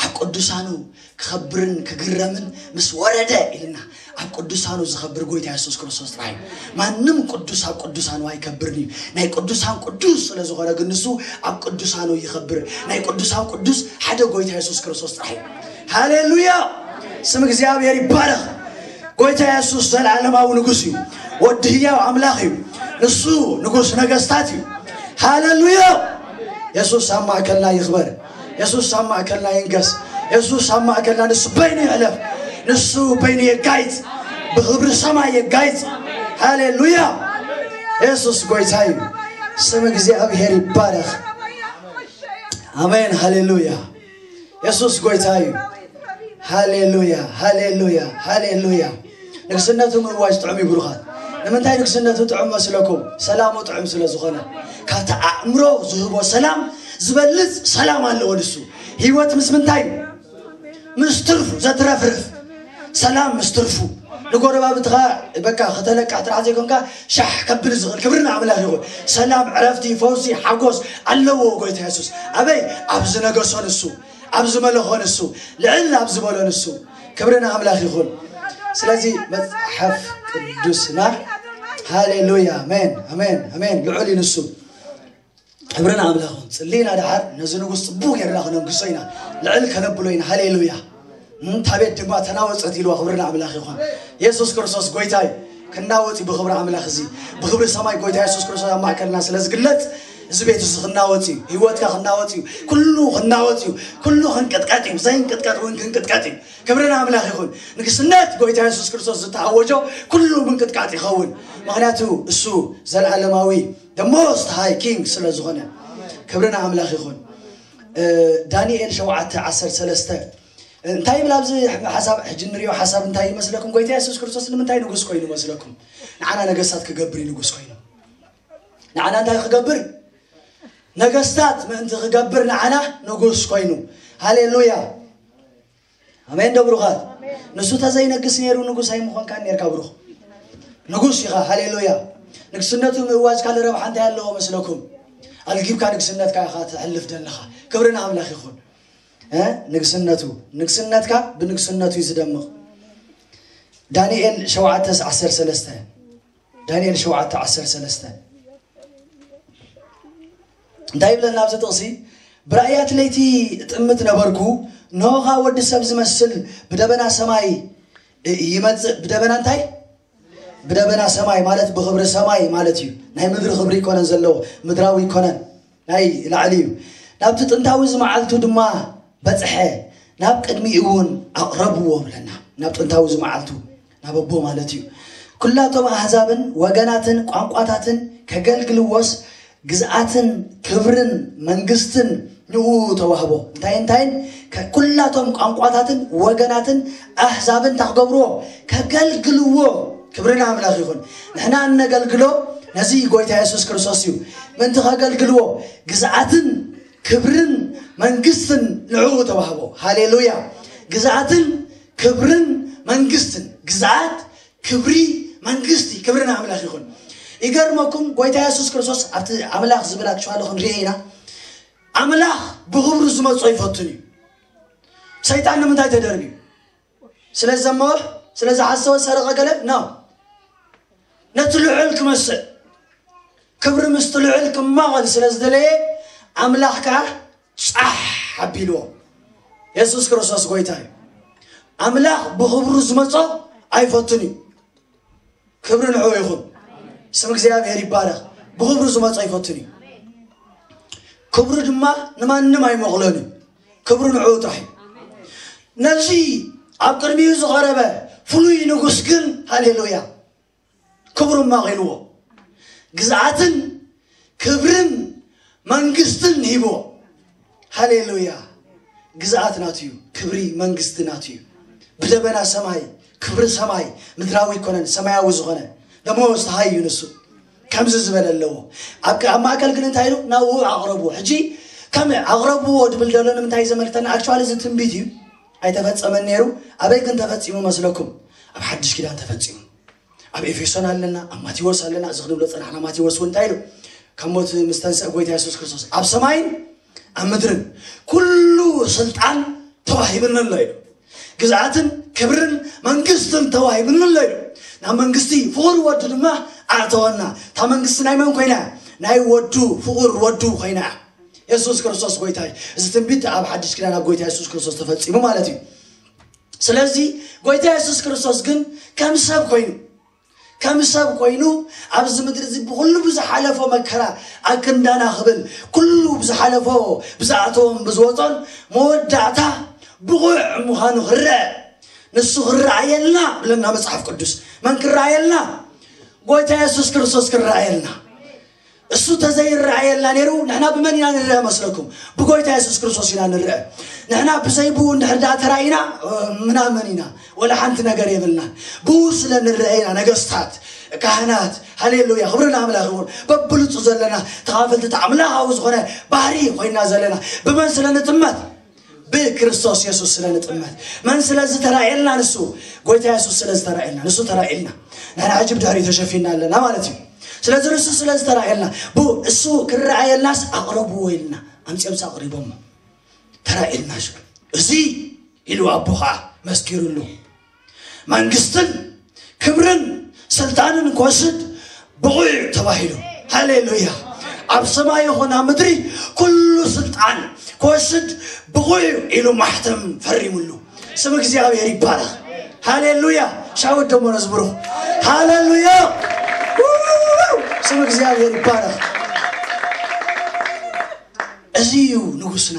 ኣብ ቅዱሳኑ ክኸብርን ክግረምን ምስ ወረደ ኢልና፣ ኣብ ቅዱሳኑ ዝኸብር ጎይታ የሱስ ክርስቶስ ጥራይ እዩ። ማንም ቅዱስ ኣብ ቅዱሳኑ ኣይከብርን እዩ። ናይ ቅዱሳን ቅዱስ ስለ ዝኾነ ግን ንሱ ኣብ ቅዱሳኑ ይኸብር። ናይ ቅዱሳን ቅዱስ ሓደ ጎይታ የሱስ ክርስቶስ ጥራይ እዩ። ሃሌሉያ! ስም እግዚኣብሔር ይባረኽ። ጎይታ የሱስ ዘላለማዊ ንጉስ እዩ። ወዲ ህያው ኣምላኽ እዩ። ንሱ ንጉስ ነገስታት እዩ። ሃሌሉያ! የሱስ ኣብ ማእከልና ይኽበር። የሱስ ኣብ ማእከልና ይንገስ። የሱስ ኣብ ማእከልና፣ ንሱ በይኑ ይሕለፍ። ንሱ በይኑ የጋይጽ። ብኽብሪ ሰማይ የጋይጽ። ሃሌሉያ! የሱስ ጎይታ እዩ። ስም እግዚኣብሔር ይባረኽ። ኣሜን። ሃሌሉያ! የሱስ ጎይታ እዩ። ሃሌሉያ፣ ሃሌሉያ፣ ሃሌሉያ። ንግስነቱ ምእዋጅ ጥዑም እዩ ብሩኻት። ንምንታይ ንግስነቱ ጥዑም መስለኩም? ሰላሙ ጥዑም ስለ ዝኾነ። ካብቲ ኣእምሮ ዝህቦ ሰላም ዝበልጽ ሰላም ኣለዎ ንሱ። ህይወት ምስ ምንታይ እዩ? ምስ ትርፉ ዘትረፍርፍ ሰላም፣ ምስ ትርፉ። ንጎረባብትኻ በቃ ከተለቃ ጥራሕ ዘይኮንካ ሻሕ ከብል ዝኽእል። ክብሪ ንኣምላኽ ይኹን። ሰላም፣ ዕረፍቲ፣ ፈውሲ፣ ሓጎስ ኣለዎ ጎይታ የሱስ። ኣበይ? ኣብ ዝነገሶ ንሱ፣ ኣብ ዝመለኾ ንሱ፣ ልዕል ኣብ ዝበሎ ንሱ። ክብሪ ንኣምላኽ ይኹን። ስለዚ መጽሓፍ ቅዱስና፣ ሃሌሉያ፣ ኣሜን፣ ኣሜን፣ ኣሜን፣ ልዑል እዩ ንሱ። ክብሪ ንኣምላኽ ይኹን። ጽልይና ደሓር ነዚ ንጉስ ጽቡቕ ጌርና ክነንግሶ ኢና፣ ልዕል ከነብሎ ኢና። ሃሌሉያ። እም፣ እታ ቤት ድማ ተናወጸት ኢልዋ። ክብሪ ንኣምላኽ ይኹን። የሱስ ክርስቶስ ጎይታ እዩ። ክናወጽ እዩ ብኽብሪ ኣምላኽ። እዚ ብኽብሪ ሰማይ ጎይታ የሱስ ክርስቶስ ኣብ ማእከልና ስለ ዝግለጽ፣ እዚ ቤት እዚ ክናወጽ እዩ። ህይወትካ ክናወጽ እዩ። ኩሉ ክናወጽ እዩ። ኩሉ ክንቅጥቀጥ እዩ። ዘይንቅጥቀጥ እውን ክንቅጥቀጥ እዩ። ክብሪ ንኣምላኽ ይኹን። ንግስነት ጎይታ የሱስ ክርስቶስ ዝተኣወጆ ኩሉ ምንቅጥቃጥ ይኸውን። ምኽንያቱ እሱ ዘለዓለማዊ፣ the most high king ስለ ዝኾነ። ክብሪ ንኣምላኽ ይኹን። እ፣ ዳንኤል ሸውዓተ ዓሰርተ ሰለስተ እንታይ ይብል ኣብዚ ሓሳብ? ሕጂ ንሪኦ ሓሳብ እንታይ ይመስለኩም? ጎይታ የሱስ ክርስቶስ ንምንታይ ንጉስ ኮይኑ መስለኩም? ንዓና ነገስታት ክገብር እዩ ንጉስ ኮይኑ። ንዓና እንታይ ክገብር? ነገስታት ምእንቲ ክገብር ንዓና ንጉስ ኮይኑ። ሃሌሉያ። ኣሜን ዶ ብሩኻት? ንሱ ተዘይነግስ ነይሩ ንጉስ ኣይምኾንካን ነይርካ ብሩኽ። ንጉስ ኢኻ። ሃሌሉያ። ንግስነቱ ምእዋጅ ካልእ ረብሓ እንታይ ኣለዎ መስለኩም? ኣልጊብካ ንግስነትካ ኢኻ ተሕልፍ ዘለኻ። ክብሪ ንኣምላኽ ይኹን። እ? ንግስነቱ፣ ንግስነትካ ብንግስነቱ እዩ ዝደምቕ። ዳንኤል ሸውዓተ ዓሰርተ ሰለስተ። ዳንኤል ሸውዓተ ዓሰርተ ሰለስተ እንታይ ይብለና ኣብዚ ጥቕሲ? ብራእያት ለይቲ እጥምት ነበርኩ፣ እንሆ ኸኣ ወዲ ሰብ ዝመስል ብደበና ሰማይ ይመጽእ። ብደበና እንታይ? ብደበና ሰማይ ማለት ብኽብሪ ሰማይ ማለት እዩ። ናይ ምድሪ ክብሪ ይኮነን ዘለዎ፣ ምድራዊ ይኮነን፣ ናይ ላዕሊ እዩ። ናብቲ ጥንታዊ ዝመዓልቱ ድማ በጽሐ፣ ናብ ቅድሚኡ እውን ኣቕረብዎ ብለና። ናብ ጥንታዊ ዝመዓልቱ፣ ናብ ኣቦ ማለት እዩ። ኩላቶም ኣህዛብን ወገናትን ቋንቋታትን ከገልግልዎስ ግዝኣትን ክብርን መንግስትን ንኡ ተዋህቦ። እንታይ እንታይን? ከ-፣ ኩላቶም ቋንቋታትን ወገናትን ኣህዛብን እንታይ ክገብርዎ? ከገልግልዎ። ክብሪ ንኣምላኽ ይኹን። ንሕና እነገልግሎ ነዚ ጎይታ የሱስ ክርስቶስ እዩ። ምእንቲ ከገልግልዎ ግዝኣትን ክብርን መንግስትን ንዕኡ ተዋህቦ። ሃሌሉያ። ግዝኣትን ክብርን መንግስትን፣ ግዝኣት፣ ክብሪ፣ መንግስቲ። ክብሪ ንኣምላኽ ይኹን። ይገርመኩም፣ ጎይታ የሱስ ክርስቶስ ኣብቲ ኣምላኽ ዝብል ኣክቹዋሊ ክንሪኦ ኢና። ኣምላኽ ብኽብሩ ዝመጾ ይፈትን እዩ። ሰይጣን ንምንታይ ተደርብዩ? ስለ ዘመወ፣ ስለ ዝሓሰወ፣ ሰረቐ፣ ገለ ነው። ነቲ ልዑል ክመስል፣ ክብሪ ምስቲ ልዑል ክማቐል ስለ ዝደለየ፣ ኣምላኽ ከኣ ጻሕ ኣቢልዎ። የሱስ ክርስቶስ ጎይታ እዩ። ኣምላኽ ብኽብሩ ዝመጾ ኣይፈቱን እዩ። ክብሪ ንዕኡ ይኹን። ስም እግዚኣብሔር ይባረኽ። ብኽብሩ ዝመጾ ኣይፈቱን እዩ። ክብሩ ድማ ንማንም ኣይመቕሎን እዩ። ክብሩ ንዕኡ ጥራሕ እዩ። ነዚ ኣብ ቅድሚኡ ዝቐረበ ፍሉይ ንጉስ ግን፣ ሃሌሉያ፣ ክብሩ ማቒልዎ። ግዝኣትን ክብርን መንግስትን ሂብዎ። ሃሌሉያ። ግዝኣት ናቱ እዩ። ክብሪ መንግስቲ ናቱ እዩ። ብደበና ሰማይ፣ ክብሪ ሰማይ፣ ምድራዊ ኣይኮነን፣ ሰማያዊ ዝኾነ ደሞ ዝተሃይ እዩ ንሱ። ከምዚ ዝበለ ኣለዎ። ኣብ ኣብ ማእከል ግን እንታይ ኢሉ? ናብኡ ኣቕረብዎ። ሕጂ ከም ኣቕረብዎ ድብል ዘሎ ንምንታይ ዘመልክተና? ኣክቹዋሊ እዚ ትንቢት እዩ። ኣይተፈጸመን ነይሩ። ኣበይ ግን ተፈጺሙ መስለኩም? ኣብ ሓድሽ ኪዳን ተፈጺሙ። ኣብ ኤፌሶን ኣለና፣ ኣብ ማቴዎስ ኣለና። እዚ ክንብሎ ጸናሕና። ማቴዎስ እውን እንታይ ኢሉ? ካብ ሞት ምስ ተንስአ ጎይታ የሱስ ክርስቶስ ኣብ ሰማይን ኣብ ምድርን ኩሉ ስልጣን ተዋሂብኒ ኣሎ ኢሉ። ግዝኣትን ክብርን መንግስትን ተዋሂብኒ ኣሎ ኢሉ። ናብ መንግስቲ ፍቑር ወዱ ድማ ኣእተወና። እታ መንግስቲ ናይ መን ኮይና? ናይ ወዱ፣ ፍቑር ወዱ ኮይና። የሱስ ክርስቶስ ጎይታ እዩ። እዚ ትንቢት ኣብ ሓድሽ ኪዳን ኣብ ጎይታ የሱስ ክርስቶስ ተፈጺሙ ማለት እዩ። ስለዚ ጎይታ የሱስ ክርስቶስ ግን ከም ሰብ ኮይኑ፣ ከም ሰብ ኮይኑ ኣብዚ ምድሪ እዚ ብኹሉ ብዝሓለፎ መከራ ኣክንዳና ክብል፣ ኩሉ ብዝሓለፎ፣ ብዝኣተዎን ብዝወጾን መወዳእታ ብቑዕ ምዃኑ ክረአ፣ ንሱ ክረኣየልና ብለና መጽሓፍ ቅዱስ። መን ክረኣየልና? ጎይታ የሱስ ክርስቶስ ክረኣየልና። እሱ ተዘይረኣየልና ነይሩ፣ ንሕና ብመን ኢና ንረአ መስለኩም? ብጎይታ የሱስ ክርስቶስ ኢና ንረአ። ንሕና ብዘይ ብኡ እንድሕር ደኣ ተራኢና፣ እ፣ ምናምን ኢና። ወላ ሓንቲ ነገር የብልናን። ብኡ ስለ ንረአ ኢና ነገስታት፣ ካህናት፣ ሃሌሉያ፣ ክብሪ ንኣምላኽ ይኹን። በብልጹ ዘለና ተኻፈልቲ እቲ ኣምላኻዊ ዝኾነ ባህሪ ኮይና ዘለና። ብመን ስለ ንጥመት? ብክርስቶስ የሱስ ስለ ንጥመት። መን ስለ ዝተራእየልና? ንሱ። ጎይታ የሱስ ስለ ዝተራእየልና፣ ንሱ ተራእየልና። ንሕና ሕጂ ብድሕሪኡ ተሸፊና ኣለና ማለት እዩ። ስለዚ ንሱ ስለ ዝተራእየልና፣ ብኡ እሱ ክረኣየልናስ ኣቕረብዎ ኢልና፣ ኣምጺኦምስ ኣቕሪቦሞ። ተራእየልና ሽዑ። እዚ ኢሉ ኣቦ ኸዓ መስኪሩሉ። መንግስትን ክብርን ስልጣንን ክወስድ ብቑዕ እዩ ተባሂሉ። ሃሌሉያ። ኣብ ሰማይ ይኹን ኣብ ምድሪ ኩሉ ስልጣን ክወስድ ብቑዕ እዩ ኢሉ ማሕተም ፈሪሙሉ። ስም እግዚኣብሔር ይባረኽ። ሃሌሉያ። ሻወት ደሞ ነዝብሩ። ሃሌሉያ። ስም እግዚኣብሔር ይባረኽ። እዚ እዩ ንጉስና።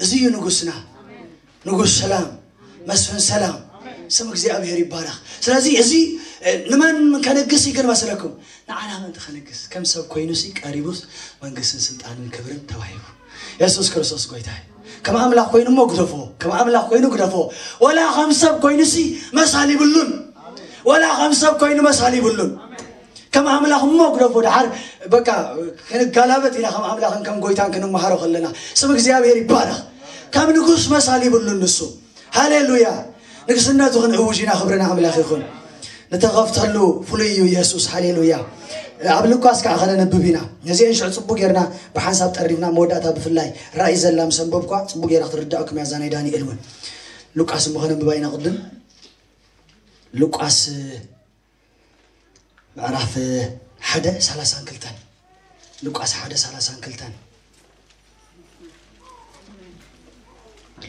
እዚ እዩ ንጉስና። ንጉስ ሰላም፣ መስፍን ሰላም። ስም እግዚኣብሔር ይባረኽ። ስለዚ እዚ፣ እ፣ ንመን ከነግስ ይግን መስለኩም? ንዓና ምእንቲ ከነግስ። ከም ሰብ ኮይኑሲ ቀሪቡስ መንግስትን ስልጣንን ክብርን ተዋሂቡ። የሱስ ክርስቶስ ጎይታ እዩ። ከም ኣምላኽ ኮይኑ እሞ ግደፎ። ከም ኣምላኽ ኮይኑ ግደፎ። ወላ ከም ሰብ ኮይኑሲ መሳል ይብሉን። ወላ ከም ሰብ ኮይኑ መሳል ይብሉን። ከም ኣምላኽ እሞ ግደፎ። ደሓር በቃ ክንጋላበጥ ኢና ከም ኣምላኽን ከም ጎይታን ክንመሃሮ ከለና። ስም እግዚኣብሔር ይባረኽ። ከም ንጉስ መሳል ይብሉን ንሱ። ሃሌሉያ። ንግስነቱ ክንእውጅ ኢና። ክብሪ ንኣምላኽ ይኹን። ንተኸፍተሉ ፍሉይ እዩ የሱስ። ሃሌሉያ። ኣብ ሉቃስ ከዓ ከነንብብ ኢና። ነዚአን ሽዑ ጽቡቅ ጌርና ብሓንሳብ ጠሪፍና፣ መወዳእታ ብፍላይ ራእይ ዘላ ምስ ኣንበብኳ ጽቡቅ ጌራ ክትርዳእኩም እያ፣ እዛ ናይ ዳንኤል እውን። ሉቃስ እሞ ከነንብባ ኢና ቅድም። ሉቃስ ምዕራፍ ሓደ ሰላሳን ክልተን። ሉቃስ ሓደ ሰላሳን ክልተን።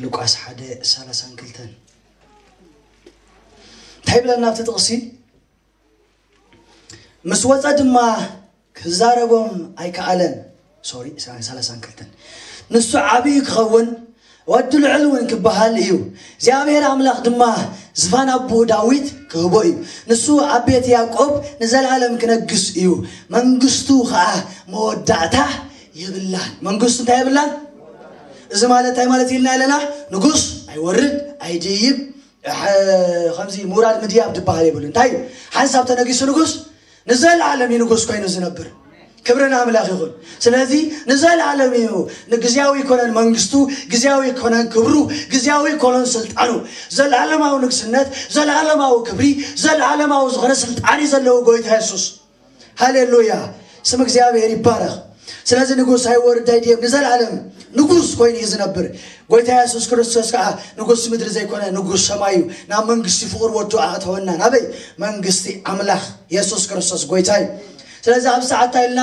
ሉቃስ ሓደ ሰላሳን ክልተን። እንታይ ይብለና ኣብቲ ጥቕሲ? ምስ ወጸ ድማ ክዛረቦም ኣይከኣለን። ሶሪ፣ ሰላሳን ክልተን። ንሱ ዓብዪ ክኸውን፣ ወዲ ልዑል እውን ክበሃል እዩ። እግዚኣብሔር ኣምላኽ ድማ ዝፋን ኣቦኡ ዳዊት ክህቦ እዩ። ንሱ ኣብ ቤት ያዕቆብ ንዘለኣለም ክነግስ እዩ። መንግስቱ ኸዓ መወዳእታ የብላን። መንግስቱ እንታይ የብላን? እዚ ማለት እንታይ ማለት ኢልና ኣለና? ንጉስ ኣይወርድ፣ ኣይድይብ፣ ሐ-፣ ከምዚ ምውራድ ምድያብ ዝበሃል የብሉን። እንታይ እዩ? ሓንሳብ ተነጊሱ ንጉስ ንዘለኣለም እዩ ንጉስ ኮይኑ ዝነብር። ክብሪ ንኣምላኽ ይኹን። ስለዚ ንዘለኣለም እዩ። ንግዝያዊ ይኮነን መንግስቱ፣ ግዝያዊ ይኮነን ክብሩ፣ ግዝያዊ ይኮነን ስልጣኑ። ዘለኣለማዊ ንግስነት፣ ዘለኣለማዊ ክብሪ፣ ዘለኣለማዊ ዝኾነ ስልጣን እዩ ዘለዎ ጎይታ የሱስ። ሃሌሉያ። ስም እግዚኣብሔር ይባረኽ። ስለዚ ንጉስ ኣይወርድ ኣይድየብ ንዘለኣለም ንጉስ ኮይኑ እዩ ዝነብር። ጎይታ የሱስ ክርስቶስ ከዓ ንጉስ ምድሪ ዘይኮነ ንጉስ ሰማይ እዩ። ናብ መንግስቲ ፍቕር ወዱ ኣእተወና። ናበይ? መንግስቲ ኣምላኽ። የሱስ ክርስቶስ ጎይታ እዩ። ስለዚ ኣብ ሰዓት እንታይ ኢልና?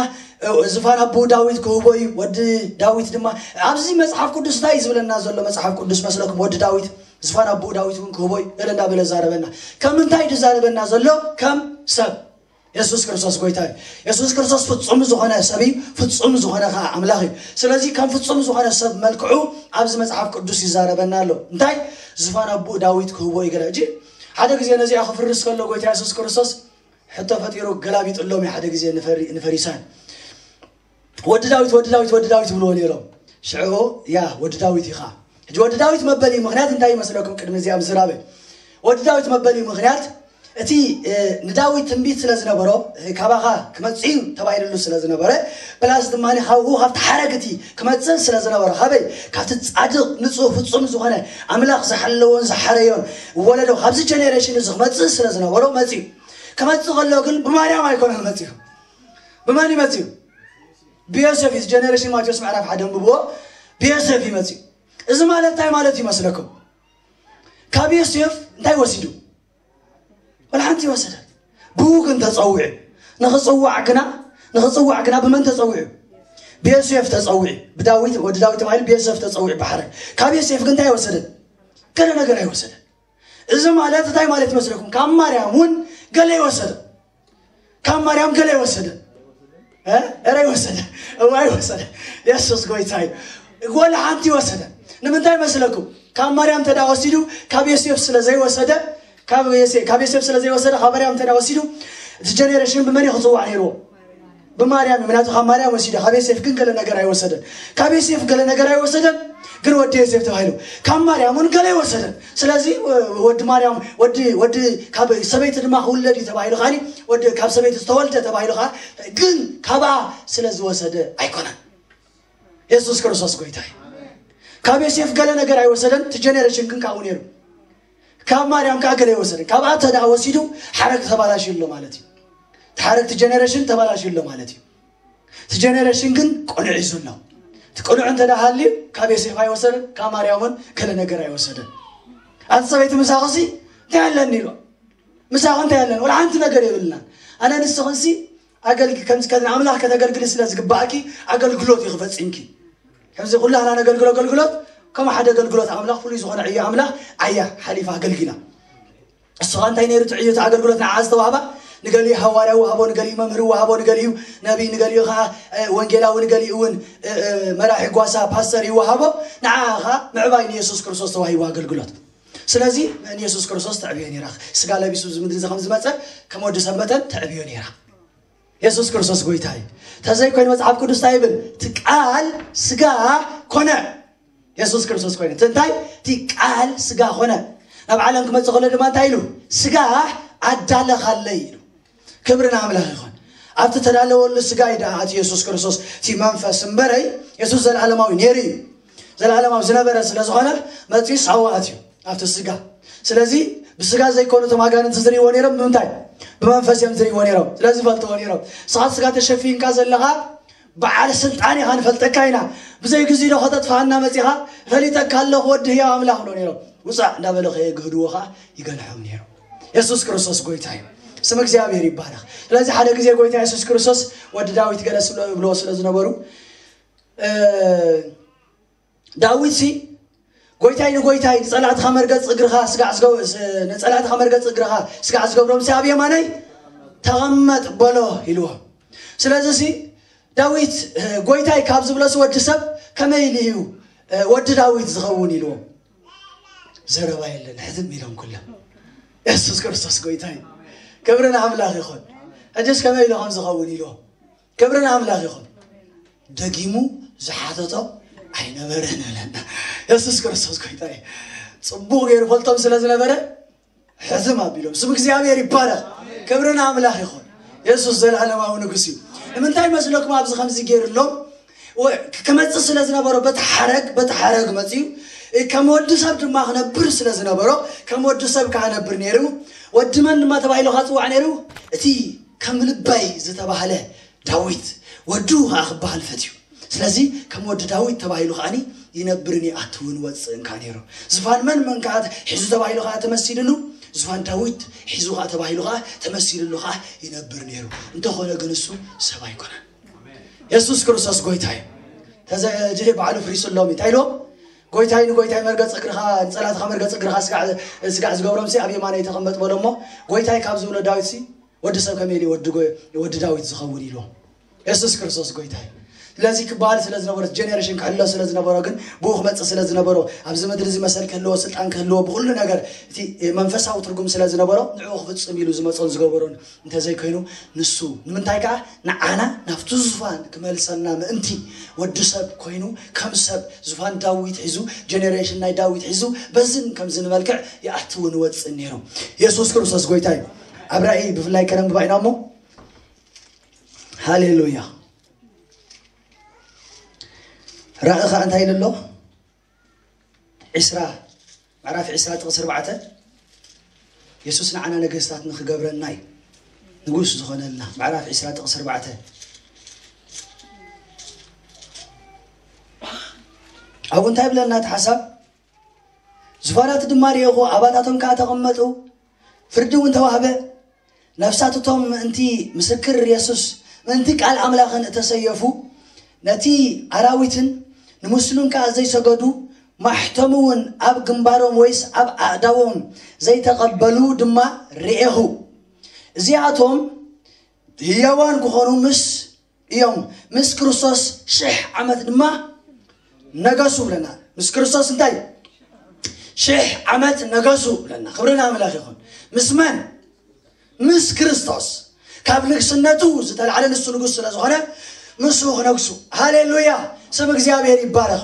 ዝፋን ኣቦኡ ዳዊት ክህቦ እዩ። ወዲ ዳዊት ድማ ኣብዚ መጽሓፍ ቅዱስ እንታይ እዩ ዝብለና ዘሎ? መጽሓፍ ቅዱስ መስለኩም? ወዲ ዳዊት ዝፋን ኣቦኡ ዳዊት እውን ክህቦ እዩ ገለ እንዳበለ ዛረበና። ከም እንታይ ድዛረበና ዘሎ? ከም ሰብ። የሱስ ክርስቶስ ጎይታ እዩ። የሱስ ክርስቶስ ፍጹም ዝኾነ ሰብ እዩ። ፍጹም ዝኾነ ከዓ ኣምላኽ እዩ። ስለዚ ከም ፍጹም ዝኾነ ሰብ መልክዑ ኣብዚ መጽሓፍ ቅዱስ ይዛረበና ኣሎ። እንታይ? ዝፋን ኣቦኡ ዳዊት ክህቦ እዩ ገለ። እጂ ሓደ ግዜ ነዚኣ ክፍርስ ከሎ ጎይታ የሱስ ክርስቶስ ሕቶ ፈጢሩ ገላቢጥሎም እዩ። ሓደ ግዜ ንፈሪ- ንፈሪሳን ወዲ ዳዊት፣ ወዲ ዳዊት፣ ወዲ ዳዊት ይብልዎ ነይሮም። ሽዑ ያ ወዲ ዳዊት ኢኻ። ሕጂ ወዲ ዳዊት መበሊ ምኽንያት እንታይ ይመስለኩም? ቅድሚ እዚኣ ምዝራበ ወዲ ዳዊት መበሊ ምኽንያት እቲ ንዳዊት ትንቢት ስለ ዝነበሮ፣ ካባኻ ክመጽእ እዩ ተባሂልሉ ስለ ዝነበረ፣ ፕላስ ድማ ካብኡ ካብቲ ሓረግ እቲ ክመጽእ ስለ ዝነበሮ፣ ካበይ? ካብቲ ጻድቕ ንጹህ ፍጹም ዝኾነ ኣምላኽ ዝሓለዎን ዝሓረዮን ወለዶ ካብዚ ጀኔሬሽን እዚ ክመጽእ ስለ ዝነበሮ መጽኡ። ክመጽእ ከሎ ግን ብማርያም ኣይኮነን መጽኡ። ብመን ይመጽኡ? ብዮሴፍ እዩ። ጀኔሬሽን ማቴዎስ ምዕራፍ ሓደ እንብብዎ። ብዮሴፍ ይመጽኡ። እዚ ማለት እንታይ ማለት ይመስለኩም? ካብ ዮሴፍ እንታይ ወሲዱ? ወላ ሓንቲ ይወሰደ። ብኡ ግን ተጸዊዑ። ንኽጽዋዕ ግና ንኽጽዋዕ ግና ብመን ተጸዊዑ? ብዮሴፍ ተጸዊዑ። ብዳዊት፣ ወዲ ዳዊት ተባሂሉ ብዮሴፍ ተጸዊዑ ብሓረግ። ካብ ዮሴፍ ግን እንታይ ወሰደ? ገለ ነገር ኣይወሰደ። እዚ ማለት እንታይ ማለት ይመስለኩም? ካብ ማርያም እውን ገለ ይወሰደ። ካብ ማርያም ገለ ይወሰደ። እ? እረ ይወሰደ። እዋ ይወሰደ። የሱስ ጎይታ እዩ። ወላ ሓንቲ ይወሰደ። ንምንታይ መስለኩም? ካብ ማርያም ተዳ ወሲዱ ካብ ዮሴፍ ስለ ዘይወሰደ ካብ ዮሴ- ካብ ዮሴፍ ስለ ዘይወሰደ ካብ ማርያም ተዳ ወሲዱ እቲ ጀኔሬሽን ብመን እዩ ክፅዋዕ ነይርዎ? ብማርያም እዩ። ምክንያቱ ካብ ማርያም ወሲደ። ካብ ዮሴፍ ግን ገለ ነገር ኣይወሰደን። ካብ ዮሴፍ ገለ ነገር ኣይወሰደን፣ ግን ወዲ ዮሴፍ ተባሂሉ። ካብ ማርያም እውን ገለ ኣይወሰደን። ስለዚ ወዲ ማርያም ወዲ ወዲ ካብ ሰበይቲ ድማ ክውለድ እዩ ተባሂሉ። ከዓኒ ወዲ ካብ ሰበይቲ ዝተወልደ ተባሂሉ ከዓ ግን ካብኣ ስለ ዝወሰደ ኣይኮነን። የሱስ ክርስቶስ ጎይታ እዩ። ካብ ዮሴፍ ገለ ነገር ኣይወሰደን። እቲ ጀኔሬሽን ግን ካብኡ ነይሩ። ካብ ማርያም ከዓ ገለ ኣይወሰደን። ካብኣ ተደኣ ወሲዱ ሓረግ ተባላሽዩ ኣሎ ማለት እዩ። እቲ ሓረግ እቲ ጀኔሬሽን ተባላሽዩ ኣሎ ማለት እዩ። እቲ ጀኔሬሽን ግን ቅኑዕ እዩ ዘሎ። እቲ ቅኑዕ እንተ ደኣ ሃልዩ ካብ ዮሴፍ ኣይወሰደን፣ ካብ ማርያም እውን ገለ ነገር ኣይወሰደን። ኣቲ ሰበይቲ ምሳኽሲ እንታይ ኣለኒ ኢሎ። ምሳኽ እንታይ ኣለኒ? ወላ ሓንቲ ነገር የብልና። ኣነ ንስኽንሲ ኣገልግ ከምዚ ከዚ ንኣምላኽ ከተገልግሊ ስለ ዝግባእኪ ኣገልግሎት እዩ ክፈጽምኪ። ከምዚ ኩላህና ነገልግሎ ኣገልግሎት ከም ሓደ ኣገልግሎት ኣምላኽ ፍሉይ ዝኾነ ዕዮ ኣምላኽ ዓያ ሓሊፋ ኣገልጊላ። እሱ ኸኣ እንታይ ነይሩ እቲ ዕዮ እቲ ኣገልግሎት ንዓ ዝተዋህባ? ንገሊኡ ሃዋርያ ወሃቦ፣ ንገሊኡ መምህር ወሃቦ፣ ንገሊኡ ነቢይ፣ ንገሊኡ ኸዓ ወንጌላዊ፣ ንገሊኡ እውን መራሒ ጓሳ ፓስተር ይወሃቦ። ንዓ ኸዓ ምዕባይ ንየሱስ ክርስቶስ ተዋሂቡ ኣገልግሎት። ስለዚ ንየሱስ ክርስቶስ ተዕብዮ ነይራ። ስጋ ለቢሱ እዚ ምድሪ እዚ ከም ዝመፀ ከም ወዲ ሰብ መጠን ተዕብዮ ነይራ። የሱስ ክርስቶስ ጎይታ እዩ። ተዘይኮይኑ መፅሓፍ ቅዱስ እንታይ ይብል? እቲ ቃል ስጋ ኮነ። የሱስ ክርስቶስ ኮይነ። እቲ እንታይ? እቲ ቃል ስጋ ኮነ። ናብ ዓለም ክመፅእ ከሎ ድማ እንታይ ኢሉ? ስጋ ኣዳለኻለይ ኢሉ። ክብሪ ንኣምላኽ ይኹን። ኣብቲ ተዳለወሉ ስጋ እዩ ደኣ እቲ የሱስ ክርስቶስ እቲ መንፈስ እምበረይ የሱስ ዘለኣለማዊ ነይሩ እዩ። ዘለኣለማዊ ዝነበረ ስለ ዝኾነ መፂኡ ሳዋኣት እዩ ኣብቲ ስጋ። ስለዚ ብስጋ ዘይኮኑ እቶም ኣጋንንቲ ዝርእይዎ ነይሮም ብምንታይ? ብመንፈስ እዮም ዝርእይዎ ነይሮም። ስለዚ ፈልጥዎ ነይሮም። ንስኻ ስጋ ተሸፊንካ ዘለኻ በዓል ስልጣን ኢኻ ንፈልጠካ ኢና። ብዘይ ግዜ ዶ ከተጥፍኣና መፂኻ? ፈሊጠካ ኣለኹ ወዲ ህያው ኣምላኽ ብሎ ነይሮም። ውፃእ እንዳበለ ከየግህድዎ ከዓ ይገንሖም ነይሮም። የሱስ ክርስቶስ ጎይታ እዩ። ስም እግዚኣብሔር ይባረኽ። ስለዚ ሓደ ግዜ ጎይታ የሱስ ክርስቶስ ወዲ ዳዊት ገለ ስለ ብሎ ስለ ዝነበሩ እ፣ ዳዊት ሲ ጎይታይ ንጎይታይ ንጸላእትኻ መርገጽ እግርኻ ስጋዕ ዝገብ- ስ- ንጸላእትኻ መርገጽ እግርኻ ስጋዕ ዝገብሮም ሲ ኣብ የማነይ ተቐመጥ በሎ ኢልዎ። ስለዚ ሲ ዳዊት እ፣ ጎይታይ ካብ ዝብለስ ወዲ ሰብ ከመይ ኢሉ እዩ እ፣ ወዲ ዳዊት ዝኸውን ኢልዎ። ዘረባ የለን ሕዝም ኢሎም ኩሎም። የሱስ ክርስቶስ ጎይታይ ክብሪ ንኣምላኽ ይኹን። ሕጅስ ከመይ ኢሉ ከም ዝኸውን ኢልዎ። ክብሪ ንኣምላኽ ይኹን። ደጊሙ ዝሓተቶ ኣይነበረን ኣለና። የሱስ ክርስቶስ ጎይታ እዩ። ጽቡቕ ገይሩ ፈልጦም ስለ ዝነበረ ሕዝም ኣቢሎም ስም እግዚኣብሔር ይባረኽ። ክብሪ ንኣምላኽ ይኹን። የሱስ ዘለዓለማዊ ንጉስ እዩ። ንምንታይ መስለኩም ኣብዚ ከምዚ ገይርሎም ወ- ክመጽእ ስለ ዝነበሮ በቲ ሓረግ በቲ ሓረግ መጽዩ። ከም ወዲ ሰብ ድማ ክነብር ስለ ዝነበሮ ከም ወዲ ሰብ ከዓ ነብር ነይሩ። ወዲ መን ድማ ተባሂሉ ከዓ ጽዋዕ ነይሩ? እቲ ከም ልባይ ዝተባህለ ዳዊት ወዱ ከዓ ክበሃል ፈትዩ። ስለዚ ከም ወዲ ዳዊት ተባሂሉ ከዓኒ ይነብርን ይኣትውን ወፅእን ከዓ ነይሩ። ዝፋን መን መን ከዓ ሒዙ ተባሂሉ ከዓ ተመሲልሉ፣ ዝፋን ዳዊት ሒዙ ከዓ ተባሂሉ ከዓ ተመሲልሉ ከዓ ይነብር ነይሩ። እንተኾነ ግን እሱ ሰብ ኣይኮነን። የሱስ ክርስቶስ ጎይታ እዩ። ተዘ ባዕሉ ፍሪሱ ኣሎሚ እንታይ ኢልዎ? ጎይታይ ንጎይታይ መርገፂ እግርኻ ንፀላትኻ መርገፂ እግርኻ ስጋዕ ዝገብሮም ሲ ኣብ የማነይ ተቐመጥ በሎ እሞ፣ ጎይታይ ካብ ዝብሎ ዳዊት ሲ ወዲ ሰብ ከመይ ኢሉ ወዲ ጎ- ወዲ ዳዊት ዝኸውን ኢልዎ። የሱስ ክርስቶስ ጎይታ እዩ። ስለዚ ክበሃል ስለ ዝነበሮ፣ ጀኔሬሽን ክሕሎ ስለ ዝነበሮ፣ ግን ብኡ ክመፅእ ስለ ዝነበሮ፣ ኣብዚ ምድሪ እዚ መሰል ክህልዎ፣ ስልጣን ክህልዎ፣ ብኩሉ ነገር እቲ መንፈሳዊ ትርጉም ስለ ዝነበሮ ንዕኡ ክፍፅም ኢሉ ዝመፆን ዝገበሮን እንተዘይኮይኑ፣ ንሱ ንምንታይ ከዓ ንዓና ናብቲ ዙፋን ክመልሰና ምእንቲ ወዲ ሰብ ኮይኑ ከም ሰብ ዙፋን ዳዊት ሒዙ፣ ጀኔሬሽን ናይ ዳዊት ሒዙ፣ በዝን ከምዚ ንመልክዕ ይኣትውን ወፅን ነይሩ። የሱስ ክርስቶስ ጎይታ እዩ። ኣብ ራእይ ብፍላይ ከነንብባ ኢና እሞ፣ ሃሌሉያ። ራእኻ እንታይ ኢሉ ኣሎ? ዕስራ፣ ምዕራፍ ዕስራ ጥቕሲ ኣርባዕተ፣ የሱስ ንዓና ነገስታት ንኽገብረና እዩ። ንጉስ ዝኾነልና። ምዕራፍ ዕስራ ጥቕሲ ኣርባዕተ፣ ኣብኡ እንታይ ይብለና እቲ ሓሳብ? ዝፋናት ድማ ርኤኹ፣ ኣባታቶም ከኣ ተቐመጡ፣ ፍርዲ እውን ተዋህበ። ነፍሳት እቶም ምእንቲ ምስክር የሱስ፣ ምእንቲ ቃል ኣምላኽን እተሰየፉ፣ ነቲ ኣራዊትን ንምስሉን ከኣ ዘይሰገዱ፣ ማሕተሙ እውን ኣብ ግንባሮም ወይስ ኣብ ኣእዳዎም ዘይተቐበሉ ድማ ርኤኹ። እዚኣቶም ህያዋን ክኾኑ ምስ እዮም፣ ምስ ክርስቶስ ሽሕ ዓመት ድማ ነገሱ ብለና። ምስ ክርስቶስ እንታይ? ሽሕ ዓመት ነገሱ ብለና። ክብሪ ንኣምላኽ ይኹን። ምስ መን? ምስ ክርስቶስ። ካብ ንግስነቱ ዝተላዕለ ንሱ ንጉስ ስለ ዝኾነ ምስኡ ክነግሱ። ሃሌሉያ! ስም እግዚኣብሔር ይባረኽ።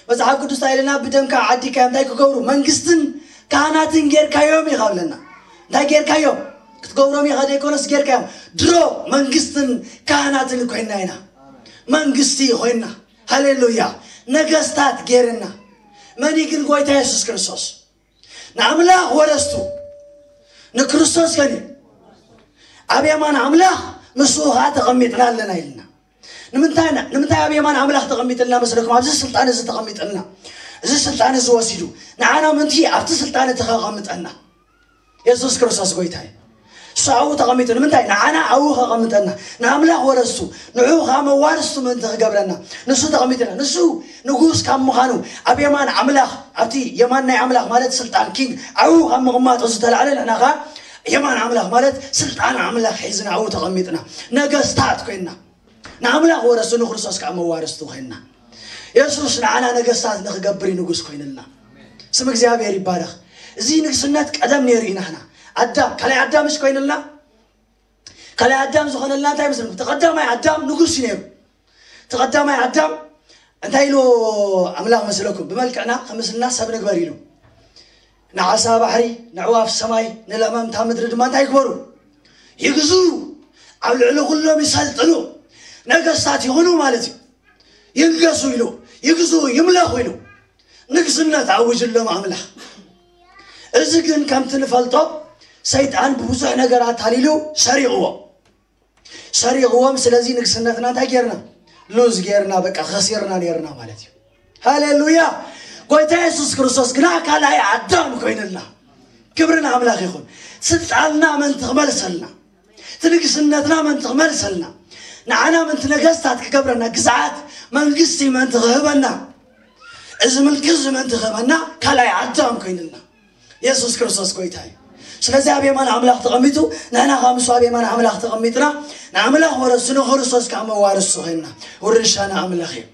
መጽሓፍ ቅዱስ እንታይ ኢለና? ብደምካ ዓዲካ እንታይ ክገብሩ? መንግስትን ካህናትን ጌርካዮም ኢኻ ብለና። እንታይ ጌርካዮም? ክትገብሮም ኢኻ ዘይኮነስ ጌርካዮም። ድሮ መንግስትን ካህናትን ኮይና ኢና። መንግስቲ ኮይና። ሃሌሉያ! ነገስታት ጌርና። መን እዩ ግን? ጎይታ የሱስ ክርስቶስ። ንኣምላኽ ወረስቱ፣ ንክርስቶስ ከኒ ኣብ የማን ኣምላኽ ምስኡ ኸዓ ተቐሚጥና ኣለና ኢልና። ንምንታይ ና- ንምንታይ ኣብ የማን ኣምላኽ ተቐሚጥልና መስለኩም? ኣብዚ ስልጣን እዚ ተቐሚጥልና፣ እዚ ስልጣን እዚ ወሲዱ ንዓና ምንቲ ኣብቲ ስልጣን እቲ ከቐምጠና። የሱስ ክርስቶስ ጎይታ እዩ። እሱ ኣብኡ ተቐሚጡ ንምንታይ? ንዓና ኣብኡ ከቐምጠና፣ ንኣምላኽ ወረስቱ፣ ንዑ ካብ መዋርስቱ ምእንቲ ክገብረና ንሱ ተቐሚጥና። ንሱ ንጉስ ካብ ምዃኑ ኣብ የማን ኣምላኽ፣ ኣብቲ የማን ናይ ኣምላኽ ማለት ስልጣን ኪንግ ኣብኡ ካብ ምቕማጡ ዝተላዕለ ንሕና ኸዓ የማን ኣምላኽ ማለት ስልጣን ኣምላኽ ሒዝና ኣብኡ ተቐሚጥና፣ ነገስታት ኮይንና። ንኣምላኽ ወረሱ ንክርስቶስ ከዓ መዋርስቱ ኮይንና። የሱስ ንዓና ነገስታት ንክገብር እዩ ንጉስ ኮይንልና። ስም እግዚኣብሔር ይባረኽ። እዚ ንግስነት ቀደም ነይሩ እዩ ናህና። ኣዳም ካልኣይ ኣዳም እሽ ኮይንልና። ካልኣይ ኣዳም ዝኾነልና እንታይ መስለኩም? ተቐዳማይ ኣዳም ንጉስ እዩ ነይሩ። ተቐዳማይ ኣዳም እንታይ ኢሉ ኣምላኽ መስለኩም? ብመልክዕና ከምስልና ሰብ ንግበር ኢሉ ንዓሳ ባሕሪ፣ ንዕዋፍ ሰማይ፣ ንለመምታ ምድሪ ድማ እንታይ ይግበሩ? ይግዙ። ኣብ ልዕሊ ኩሎም ይሰልጥኑ። ነገስታት ይኹኑ ማለት እዩ። ይንገሱ ኢሉ፣ ይግዙ፣ ይምለኹ ኢሉ ንግስነት ኣውጅሎም ኣምላኽ። እዚ ግን ከምቲ ንፈልጦ ሰይጣን ብብዙሕ ነገር ኣታሊሉ ሰሪቕዎ። ሰሪቕዎም። ስለዚ ንግስነትና እንታይ ጌርና? ሉዝ ጌርና፣ በቃ ኸሲርና ኔርና ማለት እዩ። ሃሌሉያ! ጎይታ የሱስ ክርስቶስ ግና ካልኣይ ኣዳም ኮይንልና። ክብሪ ንኣምላኽ ይኹን። ስልጣንና መን ትኽመልሰልና? እቲ ንግስነትና መን ትኽመልሰልና? ንዓና ምንቲ ነገስታት ክገብረና፣ ግዝኣት መንግስቲ መን ትኽህበና? እዚ ምልኪ እዚ መን ትኽህበና? ካልኣይ ኣዳም ኮይንልና። የሱስ ክርስቶስ ጎይታ እዩ። ስለዚ ኣብ የማን ኣምላኽ ተቐሚጡ፣ ንሕና ካብ ምስ ኣብ የማን ኣምላኽ ተቐሚጥና ንኣምላኽ ወረሱ ንክርስቶስ ከዓ መዋርሱ ኮይንና። ውርሻ ንኣምላኽ እዩ።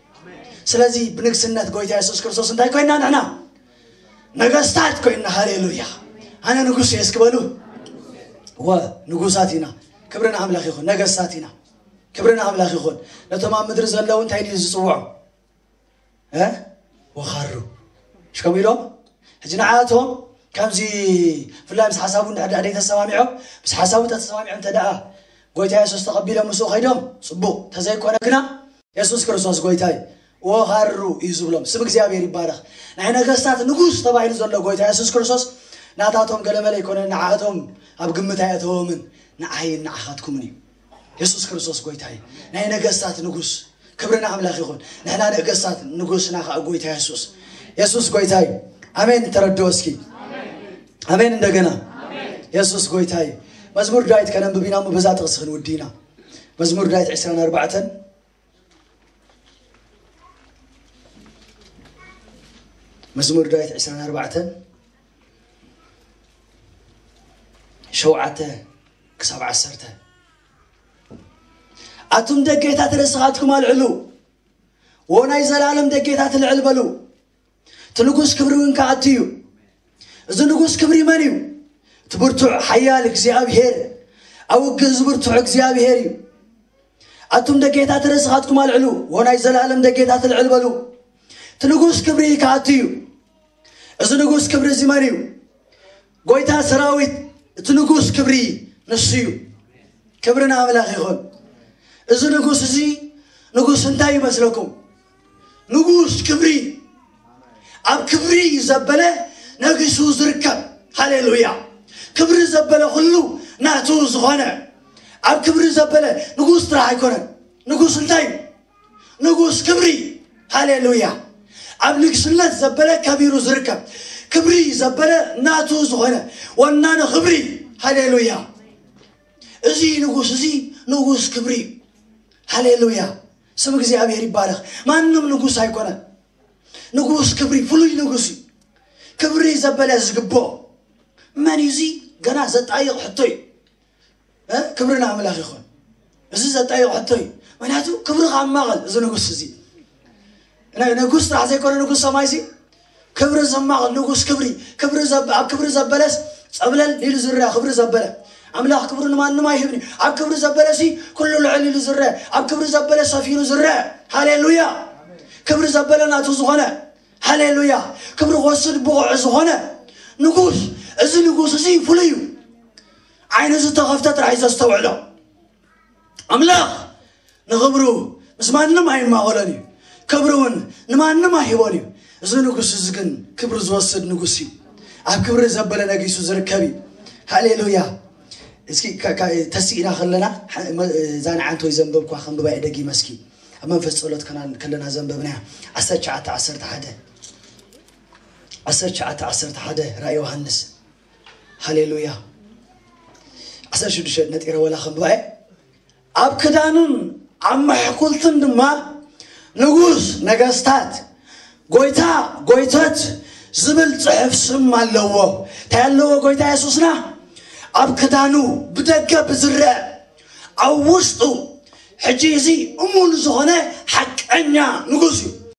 ስለዚ ብንግስነት ጎይታ የሱስ ክርስቶስ እንታይ ኮይንና ንሕና? ነገስታት ኮይንና። ሃሌሉያ! ኣነ ንጉስ እየ እስኪ በሉ። ወ ንጉሳት ኢና። ክብሪ ንኣምላኽ ይኹን። ነገስታት ኢና። ክብሪ ንኣምላኽ ይኹን። ነቶም ኣብ ምድሪ ዘለዉ እንታይ ድዩ ዝፅውዖም? እ ወኻሩ ሽከም ኢሎም ሕጂ ንዓቶም ከምዚ ብፍላይ ምስ ሓሳቡ እንድሕር ደኣ ዘይተሰማሚዖም፣ ምስ ሓሳቡ ተተሰማሚዖም እንተ ደኣ ጎይታ የሱስ ተቐቢሎም ምስኡ ከይዶም ፅቡቕ፣ ተዘይኮነ ግና የሱስ ክርስቶስ ጎይታ እዩ። ወኻሩ እዩ ዝብሎም። ስም እግዚኣብሔር ይባረኽ። ናይ ነገስታት ንጉስ ተባሂሉ ዘሎ ጎይታ የሱስ ክርስቶስ ናታቶም ገለመለ ኣይኮነን። ንዓቶም ኣብ ግምት ኣየእተዎምን፣ ንዓይን ንዓኻትኩምን እዩ። የሱስ ክርስቶስ ጎይታ እዩ። ናይ ነገስታት ንጉስ። ክብሪ ንኣምላኽ ይኹን። ንሕና ነገስታት፣ ንጉስና ከዓ ጎይታ የሱስ። የሱስ ጎይታ እዩ። ኣሜን። ተረድኦ እስኪ። ኣሜን። እንደገና የሱስ ጎይታ እዩ። መዝሙር ዳዊት ከነንብብ ኢና እሞ በዛ ጥቕሲ ክንውዲ ኢና። መዝሙር ዳዊት ዕስራን ኣርባዕተን፣ መዝሙር ዳዊት ዕስራን ኣርባዕተን፣ ሸውዓተ ክሳብ ዓሰርተ። ኣቱም ደጌታት ርእስኻትኩም ኣልዕሉ፣ ወ ናይ ዘላለም ደጌታት ልዕል በሉ። እቲ ንጉስ ክብሪ እውን ክኣቱ እዩ። እዚ ንጉስ ክብሪ መን እዩ? እቲ ብርቱዕ ሓያል እግዚኣብሔር፣ ኣብ ውግእ ዝብርቱዕ እግዚኣብሔር እዩ። ኣቱም ደጌታት ርእስኻትኩም ኣልዕሉ፣ ወ ናይ ዘላለም ደጌታት ልዕል በሉ። እቲ ንጉስ ክብሪ ክኣቱ እዩ። እዚ ንጉስ ክብሪ እዚ መን እዩ? ጎይታ ሰራዊት፣ እቲ ንጉስ ክብሪ ንሱ እዩ። ክብሪ ንኣምላኽ ይኹን። እዚ ንጉስ እዚ ንጉስ እንታይ ይመስለኩም? ንጉስ ክብሪ። ኣብ ክብሪ ዘበለ ነጊሱ ዝርከብ። ሃሌሉያ። ክብሪ ዘበለ ኩሉ ናቱ ዝኾነ፣ ኣብ ክብሪ ዘበለ ንጉስ ጥራሕ ኣይኮነን። ንጉስ እንታይ እዩ? ንጉስ ክብሪ። ሃሌሉያ። ኣብ ንግስነት ዘበለ ከቢሩ ዝርከብ፣ ክብሪ ዘበለ ናቱ ዝኾነ ወናኒ ክብሪ። ሃሌሉያ። እዚ ንጉስ እዚ ንጉስ ክብሪ እዩ። ሃሌሉያ። ስም እግዚኣብሔር ይባረኽ። ማንም ንጉስ ኣይኮነን። ንጉስ ክብሪ፣ ፍሉይ ንጉስ እዩ። ክብሪ ዘበለ ዝግብኦ መን እዩ? እዚ ገና ዘጣይቕ ሕቶ እዩ። እ? ክብሪ ንኣምላኽ ይኹን። እዚ ዘጣይቕ ሕቶ እዩ። ምክንያቱ ክብሪ ካብ ማቐል እዚ ንጉስ እዚ። ን-፣ ንጉስ ጥራሕ ዘይኮነ ንጉስ ሰማይ እዚ ክብሪ ዘማቐል ንጉስ ክብሪ፣ ክብሪ ዘብ-፣ ኣብ ክብሪ ዘበለስ ጸብለል ኢሉ ዝረአ ክብሪ ዘበለ። ኣምላኽ ክብሪ ንማንም ኣይህብን እዩ። ኣብ ክብሪ ዘበለ ሲ ኩሉ ልዕል ኢሉ ዝረአ፣ ኣብ ክብሪ ዘበለ ሰፊኑ ዝረአ። ሃሌሉያ። ክብሪ ዘበለ ናቱ ዝኾነ፣ ሃሌሉያ፣ ክብሪ ክወስድ ብቑዕ ዝኾነ ንጉስ። እዚ ንጉስ እዚ ፍሉይ እዩ። ዓይኑ ዝተኸፍተ ጥራሕ እዩ ዘስተውዕሎ። ኣምላኽ ንኽብሩ ምስ ማንም ኣይማቐሎን እዩ። ክብሪ እውን ንማንም ኣይህቦን እዩ። እዚ ንጉስ እዚ ግን ክብሪ ዝወስድ ንጉስ እዩ። ኣብ ክብሪ ዘበለ ነጊሱ ዝርከብ እዩ። ሃሌሉያ። እስኪ ከ-፣ ከ-፣ ተሲእና ከለና፣ ሓ-፣ መ-፣ እዛ ንዓንተወይ ዘንበብኳ ከንብባ እየ ደጊመ እስኪ። ኣብ መንፈስ ጸሎት ከና-፣ ከለና ዘንበብናያ። ዓሰርተ ትሽዓተ ዓሰርተ ሓደ። ዓሰርተ ትሽዓተ ዓሰርተ ሓደ ራእይ ዮሃንስ። ሃሌሉያ። ዓሰርተ ሽዱሽተ ነጢረ ወላ ከንብባ እየ። ኣብ ክዳኑን ኣብ መሕኩልትን ድማ ንጉስ ነገስታት፣ ጎይታ ጎይቶት ዝብል ጽሑፍ ስም ኣለዎ። እንታይ ኣለዎ ጎይታ የሱስና? ኣብ ክዳኑ ብደገ ብዝረአ፣ ኣብ ውሽጡ ሕጂ እዚ እሙን ዝኾነ ሓቀኛ ንጉስ እዩ።